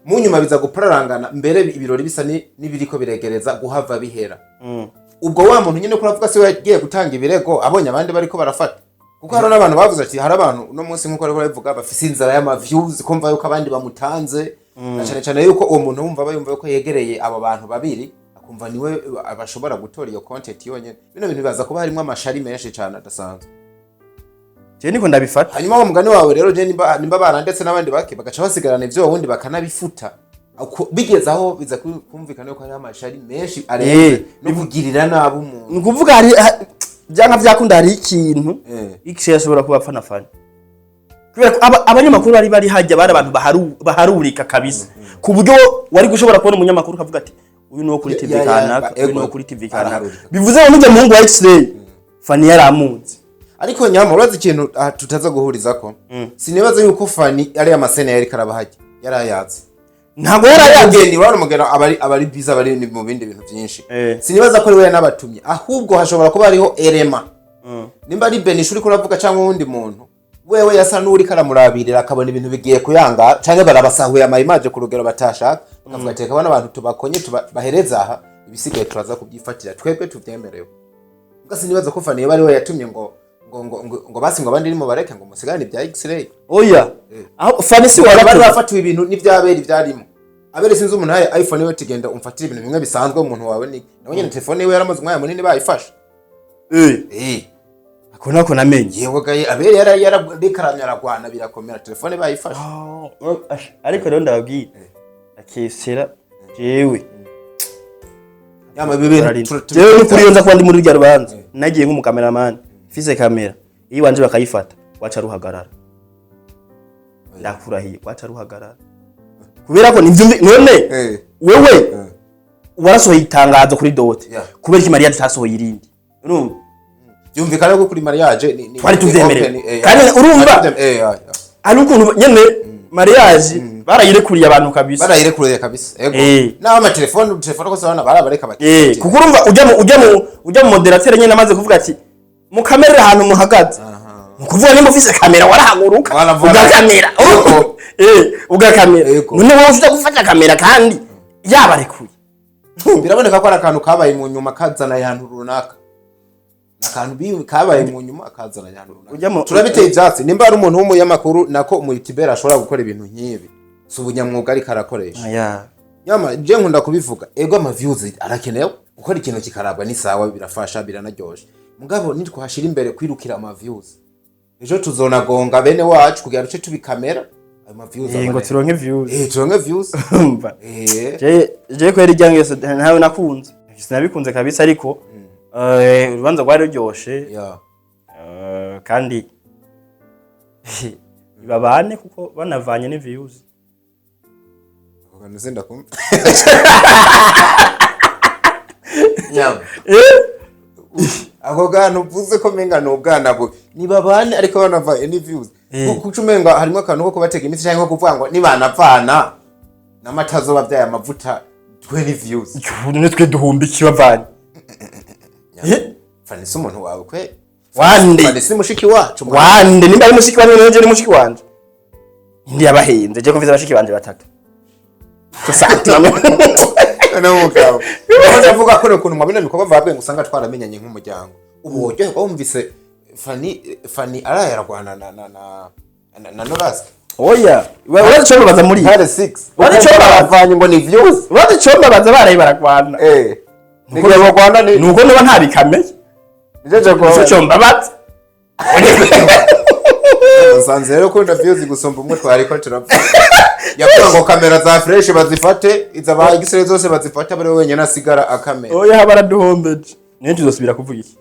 Mu nyuma biza gupararangana mbere ibirori bisa n'ibiriko biregereza guhava bihera. Ubwo wa muntu nyine ko uravuga se we yagiye gutanga ibirego abonye abandi bariko barafata, kuko hari n'abantu bavuze ati hari abantu uno munsi, nk'uko ariko barabivuga, bafise inzara y'ama views, kumva yuko abandi bamutanze, na cane cane yuko uwo muntu wumva aba yumva yuko yegereye abo bantu babiri, akumva niwe bashobora gutora iyo content yonyene. Bino bintu bibaza kuba harimo amashari menshi cane adasanzwe. Je niko ndabifata. Hanyuma wa mugani wawe rero, je nimba barandetse n'abandi bake bagaca basigarana ivyo wundi bakanabifuta. Bigeze aho biza kumvikana yuko hariho amashari menshi arenze no kugirira nabi umuntu. Ni ukuvuga hari byanka byakunda hari ikintu X ashobora kuba apfa na Fani, kubera ko abanyamakuru bari hajya bari abantu baharurika kabisa, ku buryo wari gushobora kubona umunyamakuru ukavuga ati uyu ni uwo kuri TV kanaka, uyu ni uwo kuri TV kanaka. Araharurika. Bivuze ngo nujya muhungu wa X-ray, Fani yaramunze. Ariko nyama urazi ikintu tutaza guhurizako? Sinibaza yuko Fani ari amasene yari karabahajya yarayazi. Ntabwo yarayanze. Umugeni wari umugeni, abari biza abari mu bindi bintu byinshi. Sinibaza ko ari we yanabatumye, ahubwo hashobora kuba hariho erema, nimba ari Benisha uriko uravuga cyangwa uwundi muntu, wewe yasa n'uriko aramurabirira, akabona ibintu bigiye kuyanga canke barabasahuye ama image ku rugero batashaka, bakavuga ati reka bano bantu tubakonye bahereza aha, ibisigaye turaza kubyifatira twebwe tuvyemerewe. Ubwo sinibaza ko Fani yoba ari we yatumye ngo basi ngo abandi nimo bareke, ngo musigane ibya X-ray. Oya, aho Fani si Bari waratumye. bafatiwe ibintu n'ivyabera ivyarimo abere. Sinzi umuntu yahaye iPhone we, tugenda umfatire ibintu bimwe bisanzwe. Umuntu wawe ni nawe nyene, telefone yiwe yaramaze umwanya munini bayifashe. Ako nako namenye. Yewe gaye, abere yara yararekaramye, aragwana birakomera, telefone bayifashe. Ariko rero ndababwira akesera jewe. Yama ibi bintu Jewe n'ukuri iyo nza kuba ndi muri rurya rubanza, nagiye nk'umukameramani mfise kamera iyo iwanje bakayifata, waca ruhagarara. Ndakurahiye, waca ruhagarara, kubera ko nivyo none wewe warasohoye itangazo kuri dot, kubera iki mariage utasohoye irindi? Urumva? Byumvikana ko kuri mariage Twari ni tuvyemerewe. open, Kandi urumva? Ya. Ari ukuntu nyene mariage barayirekuriye abantu kabisa. Barayirekuriye kabisa, ego. Naho amatelefone, telefone ko sabana barabareka bati Kuko urumva ujya mu modérateur nyene amaze kuvuga ati mukamerera ahantu muhagaze, ni ukuvuga nimba ufise kamera warahaguruka ugakamera. Yego. Ugakamera. Yego. None wowe ufite gufata kamera kandi yabarekuye? Biraboneka ko ari akantu kabaye mu nyuma kazana ahantu runaka. Ni akantu kabaye mu nyuma kazana ahantu runaka. Turabiteye ivyatsi. Nimba ari umuntu w'umunyamakuru, nako umuyitibera, ashobora gukora ibintu nk'ibi, si ubunyamwuga ariko arakoresha. Aya. Nyama je nkunda kubivuga, ego ama views arakenewe, gukora ikintu kikarabwa ni sawa, birafasha, biranaryoshe. Mugabo nitwashira imbere kwirukira ama views, ejo tuzonagonga bene wacu kugira duce tubikamera ayo ma views Ngo aboneke. turonke views. Turonke views. Umva. Je kwera irya ngeso ntawe nakunze, sinabikunze kabisa, ariko urubanza rwari ruryoshe. Kandi Babane kuko banavanye ni views. Ako kantu sindakumva. Nyama. Ako kantu uvuze ko menga ni ubwana bubi. Nibabane ariko banavanye ni views. Kuko umenga harimo akantu ko kubatega imitsi canke ko kuvuga ngo nibanavana n'amata azoba avyaye amavuta, twe ni views. None twe duhumba iki bavanye? Fanny si umuntu wawe kwe? Wande? Fanny si mushiki wacu? Wande? Nimba ari mushiki wanje, nanje ni mushiki wanje. Ndi yabahenze je ko mfise abashiki banje batatu. Gusa N'umugabo ndavuga ko ukuntu mu bino bikorwa vabwe ngo usanga twaramenyanye nk'umuryango. Ubu woryoherwa wumvise Fanny araye aragwana na Norasi? Oya, urazi ico baza muri Ntare 6. Urazi ico baza? Bavanye ngo ni views. Urazi ico baza? Baraye baragwana. Nigiye bagwana ni Nuko niba ntabikameye. Jeje ko Ico mbabaza. Nsanze rero kunda views gusumba umwe twariko turapfa. Yavuga ngo kamera za fresh bazifate, iza ba gisere zose bazifate, bari wenyine asigara akamera. Oya, baraduhombeje. Niyo tuzosubira kuvuga iki?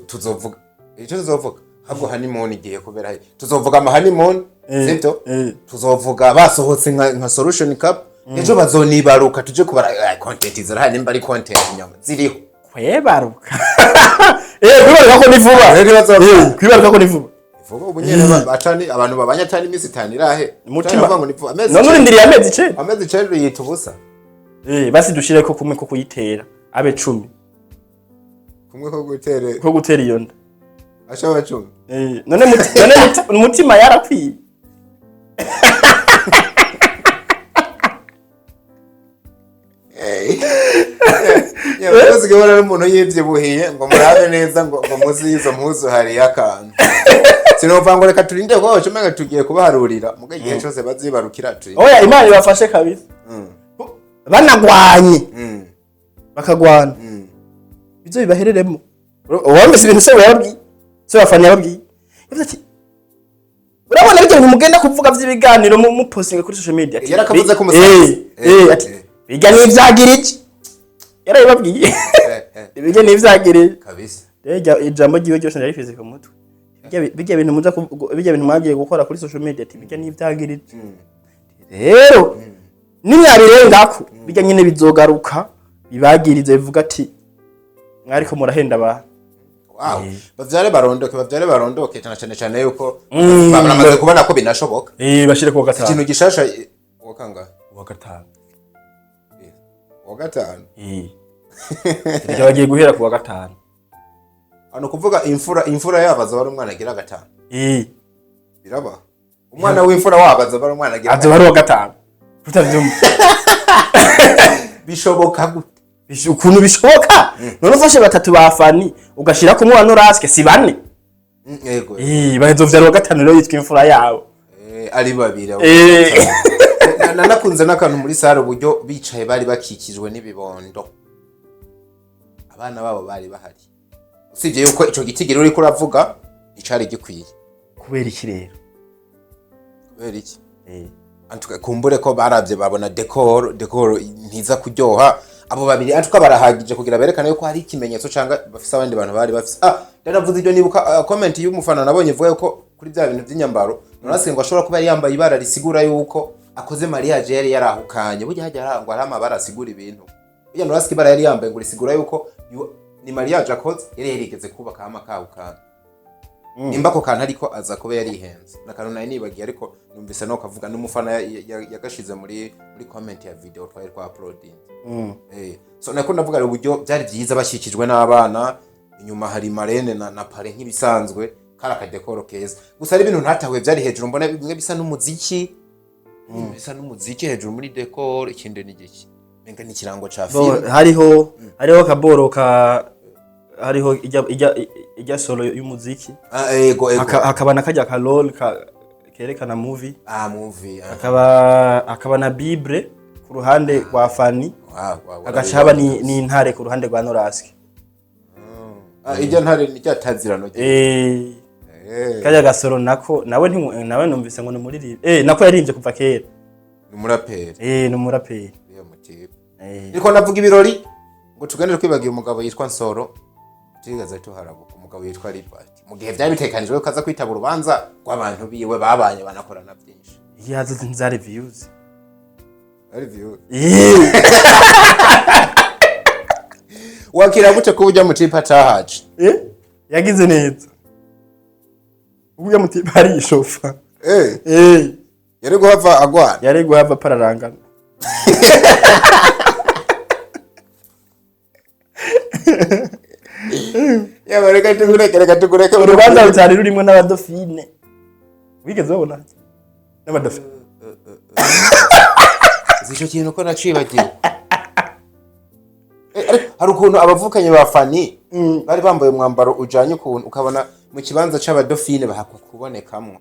Tuzovuga icyo tuzovuga ahubwo honeymoon igiye kubera he? Tuzovuga ama honeymoon, sibyo? Eh. Tuzovuga basohotse nka solution cup, ejo bazonibaruka, tuje kubara. Content zirahari, nimba ari content nyama ziriho. Kwebaruka, kwibaruka ko ni vuba. Rero Kwibaruka ko ni vuba. Vuba ubu nyene batani abantu babanye atani iminsi 5 irahe. Umutima. Bavuga ngo ni vuba amezi None 9. urindiriye amezi 9? Amezi 9 yita ubusa. Basi dushireko kumwe ko kuyitera abe 10. Kumwe ko gutere? Ko gutera iyo nda. Ashaba 10. None umutima yarakwiye. Yewe, usigaye n'umuntu yivyibuhiye ngo murabe neza ngo munsi y'izo mpuzu hariyo akantu. Sinova ngo reka turinde ko umenga tugiye kubaharurira muga igihe cose bazibarukira turinde. Oya, Imana ibafashe kabisa. Banagwanye, bakagwana, bizo bibahereremo. Wumvise ibintu se yababwiye, se bafana yababwiye? Yavuze ati: "Urabona bijya bintu mugenda kuvuga vy'ibiganiro mupostinga kuri social media?" Ati, Yarakavuze ko umusazi. Ati bijya n'ivyagira iki, yarabibabwiye. Bijya n'ivyagira iki. Kabisa. Rero ijambo ryiwe ryose ndarifise ku mutwe. Bijya bintu muza bijya bintu mwagiye gukora kuri social media, ati bijya n'ivyagira iki. Rero nimwabirengako, bijya nyine bizogaruka bibagirize, bivuga ati mwariko murahenda abantu. Wow, bavyare barondoke, bavyare barondoke cyane cyane cyane yuko baramaze kubona ko binashoboka. Bashire ku wa Ikintu gatanu. gishasha, wa kangahe? Wa gatanu. Wa gatanu. Erega bagiye guhera ku wa gatanu. Hano kuvuga imfura yabo azoba ari umwana agira gatanu. Biraba umwana w'imfura wabo azoba ari umwana agira Azoba ari uwa gatanu, tutavyumva. Bishoboka gute? Ukuntu bishoboka, none ufashe batatu ba Fani ugashirako umwe wa Noraske, si bane? Yego. Bazovyara uwa gatanu rero yitwa imfura yabo. Ari babiri abo. Nakunze n'akantu muri salle, uburyo bicaye bari bakikijwe n'ibibondo, abana babo bari bahari. Usibye yuko ico gitigiri uriko uravuga icari gikwiye. Kubera iki rero? Kubera iki? Antuka kumbure ko baravye babona décor ntiza kuryoha. Abo babiri antuka barahagije kugira berekane yuko hari ikimenyetso canga bafise abandi bantu bari bafise. Ndanavuze ibyo nibuka, comment y'umufana nabonye ivuga yuko kuri bya bintu by'inyambaro nonase ngo ashobora kuba yari yambaye ibara risigura yuko akoze mariage, yari yarahukanye. Burya hajya ngo hari amabara asigura ibintu. Burya nonase ibara yari yambaye ngo risigura yuko ni mariage akoze, yari yarigeze kubaka hama akahukana. Nimba ako kantu ariko aza kuba yarihenze, nakantu nari nibagiye, ariko numvise no kavuga n'umufana yagashize muri comment ya video twari twa uploading. So nako ndavuga rero uburyo byari byiza bashyikijwe n'abana, inyuma hari marraine na parrain nk'ibisanzwe, kari akadécor keza. Gusa hari ibintu ntatahuye byari hejuru, mbona bimwe bisa n'umuziki, bisa n'umuziki hejuru muri décor, ikindi ni igiki, menga ni ikirango ca Bo, film. Hariho akaboro ka hariho ijya solo y'umuziki. Ah, ego. Hakaba na kajya ka role ka kerekana movie. Ah, movie, ah. Hakaba na bible ku ruhande rwa Fani. Wow, Hagaca haba n'intare ku ruhande rwa Noraski. Ah, ijya ntare ni rya tazirano. Kajya gasoro nako nawe nawe numvise ngo ni umuririmbyi, nako yaririmbye kuva kera. Ni umuraperi. Ni umuraperi. Uriya mutipe. Niko navuga ibirori ngo tugende twibagiye umugabo yitwa Nsoro. Tutigeze tuharabuka umugabo yitwa Libert mu gihe vyari bitekanijwe ko aza kwitaba urubanza rw'abantu biwe babanye banakorana byinshi. Yaza nzari views. Ari view. Eh. Wakira gute ko ujya mu cipa cahaje? Eh, yagize neza. Uya mutiba arishofa. Eh. Eh. Yari guhava agwana. Yari guhava pararangana. Yaba reka tugureke, reka tugureke. Urubanza rutari rurimo n'abadofine. Wigeze babona n'abadofine? Ico kintu ko nacibagiwe. Ariko hari ukuntu abavukanye ba Fani bari bambaye umwambaro ujanye, ukuntu ukabona mu kibanza c'abadofine bahakwa kubonekamwo,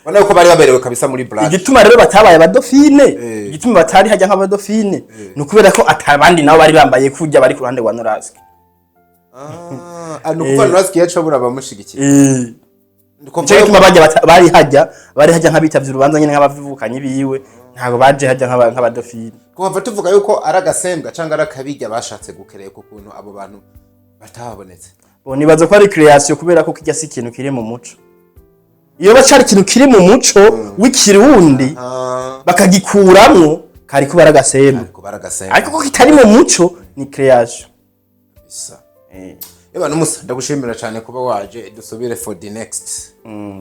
ubona yuko bari baberewe kabisa muri black. Igituma rero batabaye abadofine, Eh. igituma batari hajya nk'abadofine, ni ukubera ko atabandi nabo bari bambaye kurya bari ku ruhande rwa Noraski. Ah, ni ukuvuga Noraski yacu bamushigikiye. Eh. Ni Nico gituma bajya bari hajya nk'abitavye urubanza nyene, nk'abavukanyi biwe, ntabwo baje hajya nk'abadofine. Kuhava tuvuga yuko ari agasembwa cyangwa ari akabirya bashatse gukereka ukuntu abo bantu batabonetse. Bo nibaza ko ari création, kubera ko kijya si ikintu kiri mu muco. Iyo bacari ikintu kiri mu muco w'ikirundi bakagikuramwo, kari kuba ari agasembu. Ariko bari agasembu. Ariko ko kitari mu muco, ni création. Bisa. Eh. Eba numusa, ndagushimira cyane kuba waje. Dusubire for the next.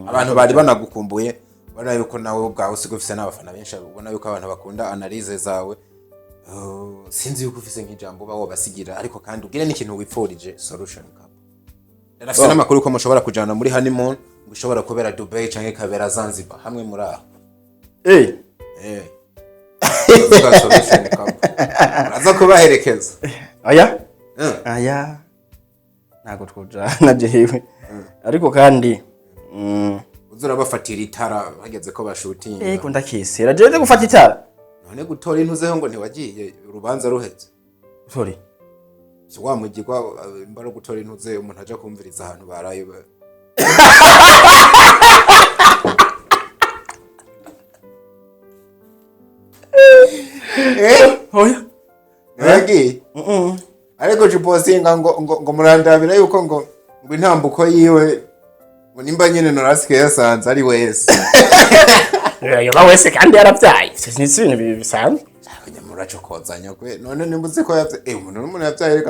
Abantu bari banagukumbuye, ubona yuko nawe ubwawe usigaye ufise n'abafana benshi, ubona yuko abantu bakunda analyse zawe. Sinzi yuko ufise nk'ijambo uba wobasigira, ariko kandi ubwire n'ikintu wipfurije Solution Couple. Nafise n'amakuru ko mushobora kujana muri honeymoon, ngo ishobora kubera Dubai canke ikabera Zanzibar, hamwe muri aho. Eh. Eh. Uvuga Solution Couple. Uraza kubaherekeza. Aya. Aya. Ntabwo twojana jewe. Ariko kandi Uza urabafatira itara bageze ko bashutinga. Ego, ndakesera. Jewe gufata itara. None gutora intuzeho ngo ntiwagiye urubanza ruheze? Sorry. Si wa mugirwa mbara gutora intuze, umuntu aja kumviriza ahantu baraye Oya. Ntiwagiye, ariko jipostinga ngo murandabira yuko ngo intambuko yiwe ngo nimba nyene Norasike yasanze ari wese. Yoba wese kandi yaravyaye. Si ibintu bisanzwe. Abanyamuracokozanya kwe, none nimba uzi ko yavyaye, umuntu n'umuntu yavyaye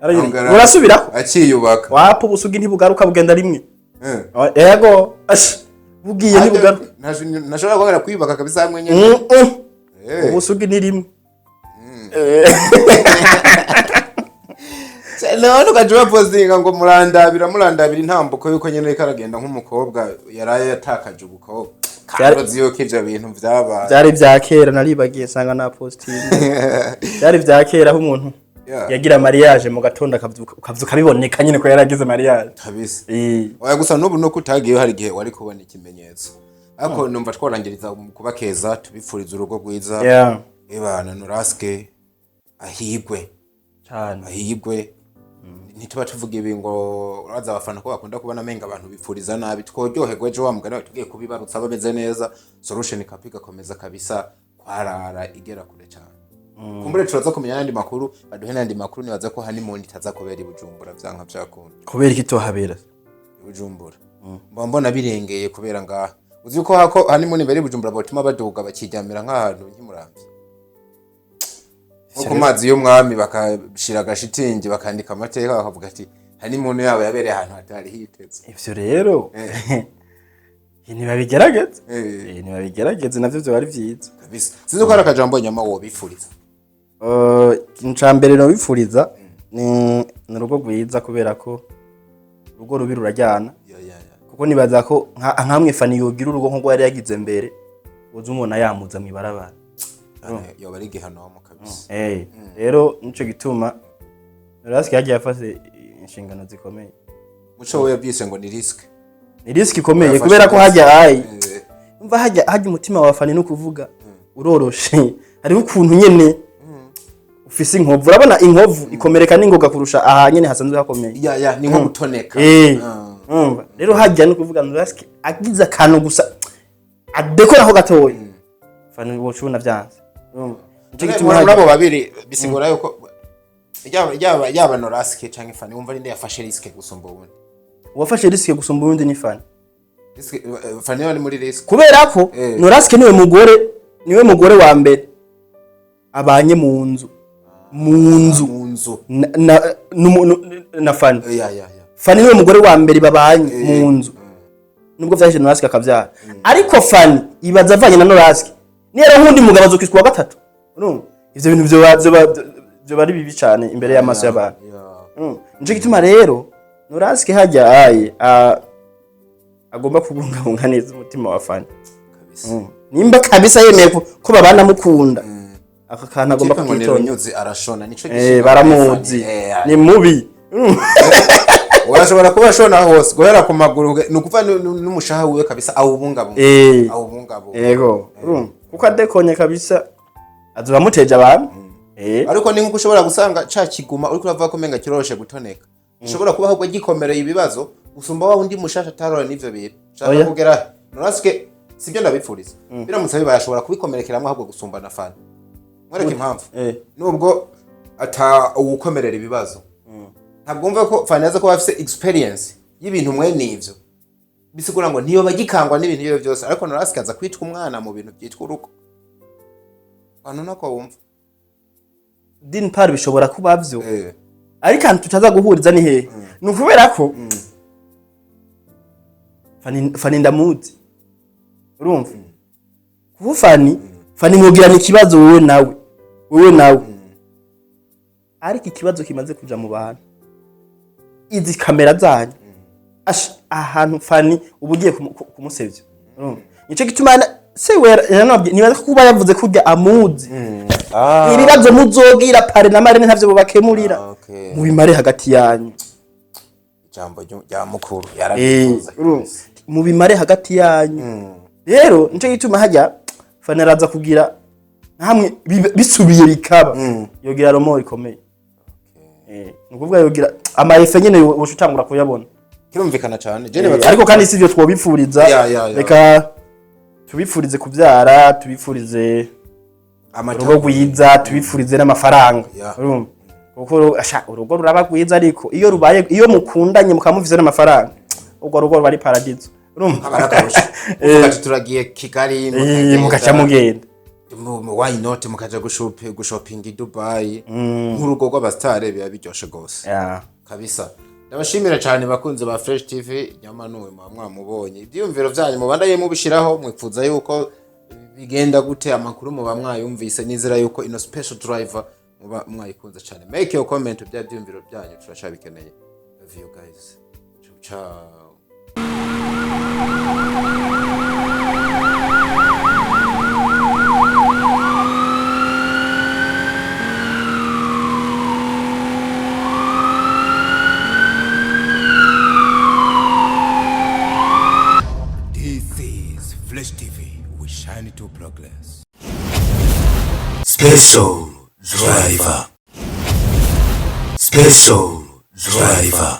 ariko Urasubirako. Akiyubaka. Wapo, ubusugi ntibugaruka, bugenda rimwe. Yego. Ash. Bugiye ntibugaruka. Ntashobora kongera kwiyubaka kabisa hamwe nyene. Ubusugi ni rimwe. None ugaca ubapostinga ngo murandabira, murandabira intambuko yuko nyene ariko aragenda nk'umukobwa yaraye yatakaje ubukobwa, kandi uzi yuko ivyo bintu vyabaye. Byari bya kera, naribagiye sanga na posting. Byari bya kera aho umuntu yagira mariage mu gatondo akavyuka, ukavyuka biboneka nyine ko yaragize mariage. Kabisa. Eh. Oya, gusa n'ubu nuko utagiyeyo, hari igihe wari kubona ikimenyetso, ariko numva tworangiriza mu kubakeza, tubipfuriza urugo rwiza. Ebana Noraske ahigwe. Cyane. Ahigwe. Ntituba tuvuga ibi ngo uraza abafana ko bakunda kubona amenga abantu bipfuriza nabi. Tworyoherwa ejo wa mugani wawe tugiye kubibarutsa bameze neza, Solution Couple igakomeza kabisa kwarara igera kure cyane. Kumbure turaza kumenya n'andi makuru, baduhe n'andi makuru. Nibaza ko honeymoon itaza kubera i Bujumbura vyanka vyakunda. Kubera iki tohabera? I Bujumbura mba mbona birengeye, kubera ngaha uzi ko hako honeymoon ibera i Bujumbura botuma baduga bakiryamira nk'ahantu nk'imuramvya, nko ku mazi y'umwami, bakashira agashitingi, bakandika amateka, bakavuga ati honeymoon yabo yabereye ahantu hatari hiteze. Ivyo rero ntibabigerageze. Eh. Ntibabigerageze, navyo vyoba ari vyiza. Kabisa. Sinzi ko hari akajambo nyama wobifuriza. Ikintu ca mbere nobifuriza ni urugo rwiza, kubera ko urugo rubi ruraryana. Ya. Kuko nibaza ko nkamwe Fani yogira urugo nk'uko yari yagize mbere, uza umuntu yamuza mw'ibarabara. Yoba ari igihanomo kabisa. Rero nico gituma Rasiki yagiye afashe inshingano zikomeye. Muco we yabyise ngo ni risque. Ni risque ikomeye. Yafashe Kubera ko risk. hajya ayi umva hajya umutima wa Fani no kuvuga uroroshe, hariho ukuntu nyene ufise inkovu, urabona inkovu ikomereka n'ingoga kurusha aha nyene hasanzwe hakomeye. Ya, ni nko gutoneka. Umva rero hajya no kuvuga ngo Rasiki agize akantu gusa adekoraho gatoya, Fani woca ubona vyanze. Urumva? Nico gituma muri hajya abo babiri bisigura yuko Yaba Norasike canke Fani, wumva ninde yafashe risque gusumba uwundi? Uwafashe risque gusumba uwundi ni Fani. Risque, Fani ari muri risque. Kubera ko Norasike niwe mugore wa mbere abanye mu nzu Mu nzu. na Fani. Ya ya ya. Fani niwe mugore wa mbere babanye mu nzu, nubwo vyaje Norasike akavyara, ariko Fani ibaza avanye na Norasike niyo rero nk'undi mugabo azokitwa wa gatatu. Urumva ivyo bintu vyoba ari bibi cane imbere y'amaso y'abantu. Nico gituma rero Norasike hajya aye agomba kubungabunga neza umutima wa Fani. Kabisa. Nimba kabisa yemeye ko babana mukunda, aka kantu agomba Kipe ngo ni kukitonda. Runyuzi arashona nico Eh, baramuzi. Ni mubi. Urashobora kuba ashona hose guhera ku maguru, ni ukuvuga n'umushaha wiwe kabisa awubungabunga. Awubungabunga. Yego. Urumva kuko adekonye kabisa azoba amuteje abantu. Ariko ni nkuko ushobora gusanga ca kiguma uriko uravuga ko umenga kiroroshe gutoneka, ushobora kuba ahubwo gikomereye ibibazo gusumba wa wundi mushasha atarora n'ivyo bintu. Shaka Oya. kugera Norasike, sibyo ndabipfuriza, biramutse bibaye ashobora kubikomerekeramwo ahubwo gusumba na Fani. Mwereke impamvu. Nubwo ata uwukomerera ibibazo, ntabwo wumva ko Fani aza kuba afise experience y'ibintu mwene ivyo, bisigura ngo ntiyoba gikangwa n'ibintu ibyo byose, ariko Norasike aza kwitwa umwana mu bintu byitwa urugo. Abantu nako wumva. D'une part bishobora kuba vyo, ariko ahantu tutaza guhuriza ni hehe? Ni ukubera ko Fani ndamuzi. Urumva kuba Fani mwogirana ikibazo wowe nawe, ariko ikibazo kimaze kuja mu bantu, izi kamera zanyu, asha ahantu Fani uba ugiye kumusevya. Urumva nico gituma se we yaranabwiye, nibaza ko kuba yavuze kurya amuzi, ibibazo muzogira parrain na marraine ntavyo bubakemurira. Ah, okay. Mubimare hagati yanyu. Ijambo rya mukuru yarabivuze. Urumva, mubimare hagati yanyu. Rero nico gituma hajya Fani araza kugira hamwe bisubiye bikaba yogira romo ikomeye. Ni ukuvuga yogira ama effets nyene woca utangura kuyabona. Kirumvikana cyane je. Ariko kandi si ivyo twobipfuriza. Ya. Reka tubipfurize kubyara, tubipfurize urugo rwiza, tubipfurize n'amafaranga. Urumva kuko asha urugo ruraba rwiza, ariko iyo rubaye, iyo mukundanye mukaba mufise n'amafaranga, urwo rugo ruba ari paradizo. Urumva. Abarakarusha uvuga ati turagiye Kigali, mugaca mugenda. Why not, mukaja gushopinga i Dubai nk'urugo rw'abasitare, biba biryoshe gose. Kabisa ndabashimira cyane bakunze ba Fresh TV. Nyamanuwe muba mwamubonye, ibyiyumviro byanyu mubandaye mubishiraho, mwipfuza yuko bigenda gute, amakuru muba mwayumvise. Nizera yuko ino special driver muba mwayikunze cyane. Make your comment, bya byiyumviro byanyu turacyabikeneye. Love you guys, ciao ciao. This is Flash TV. We shine to progress. Special Driver. Special Driver.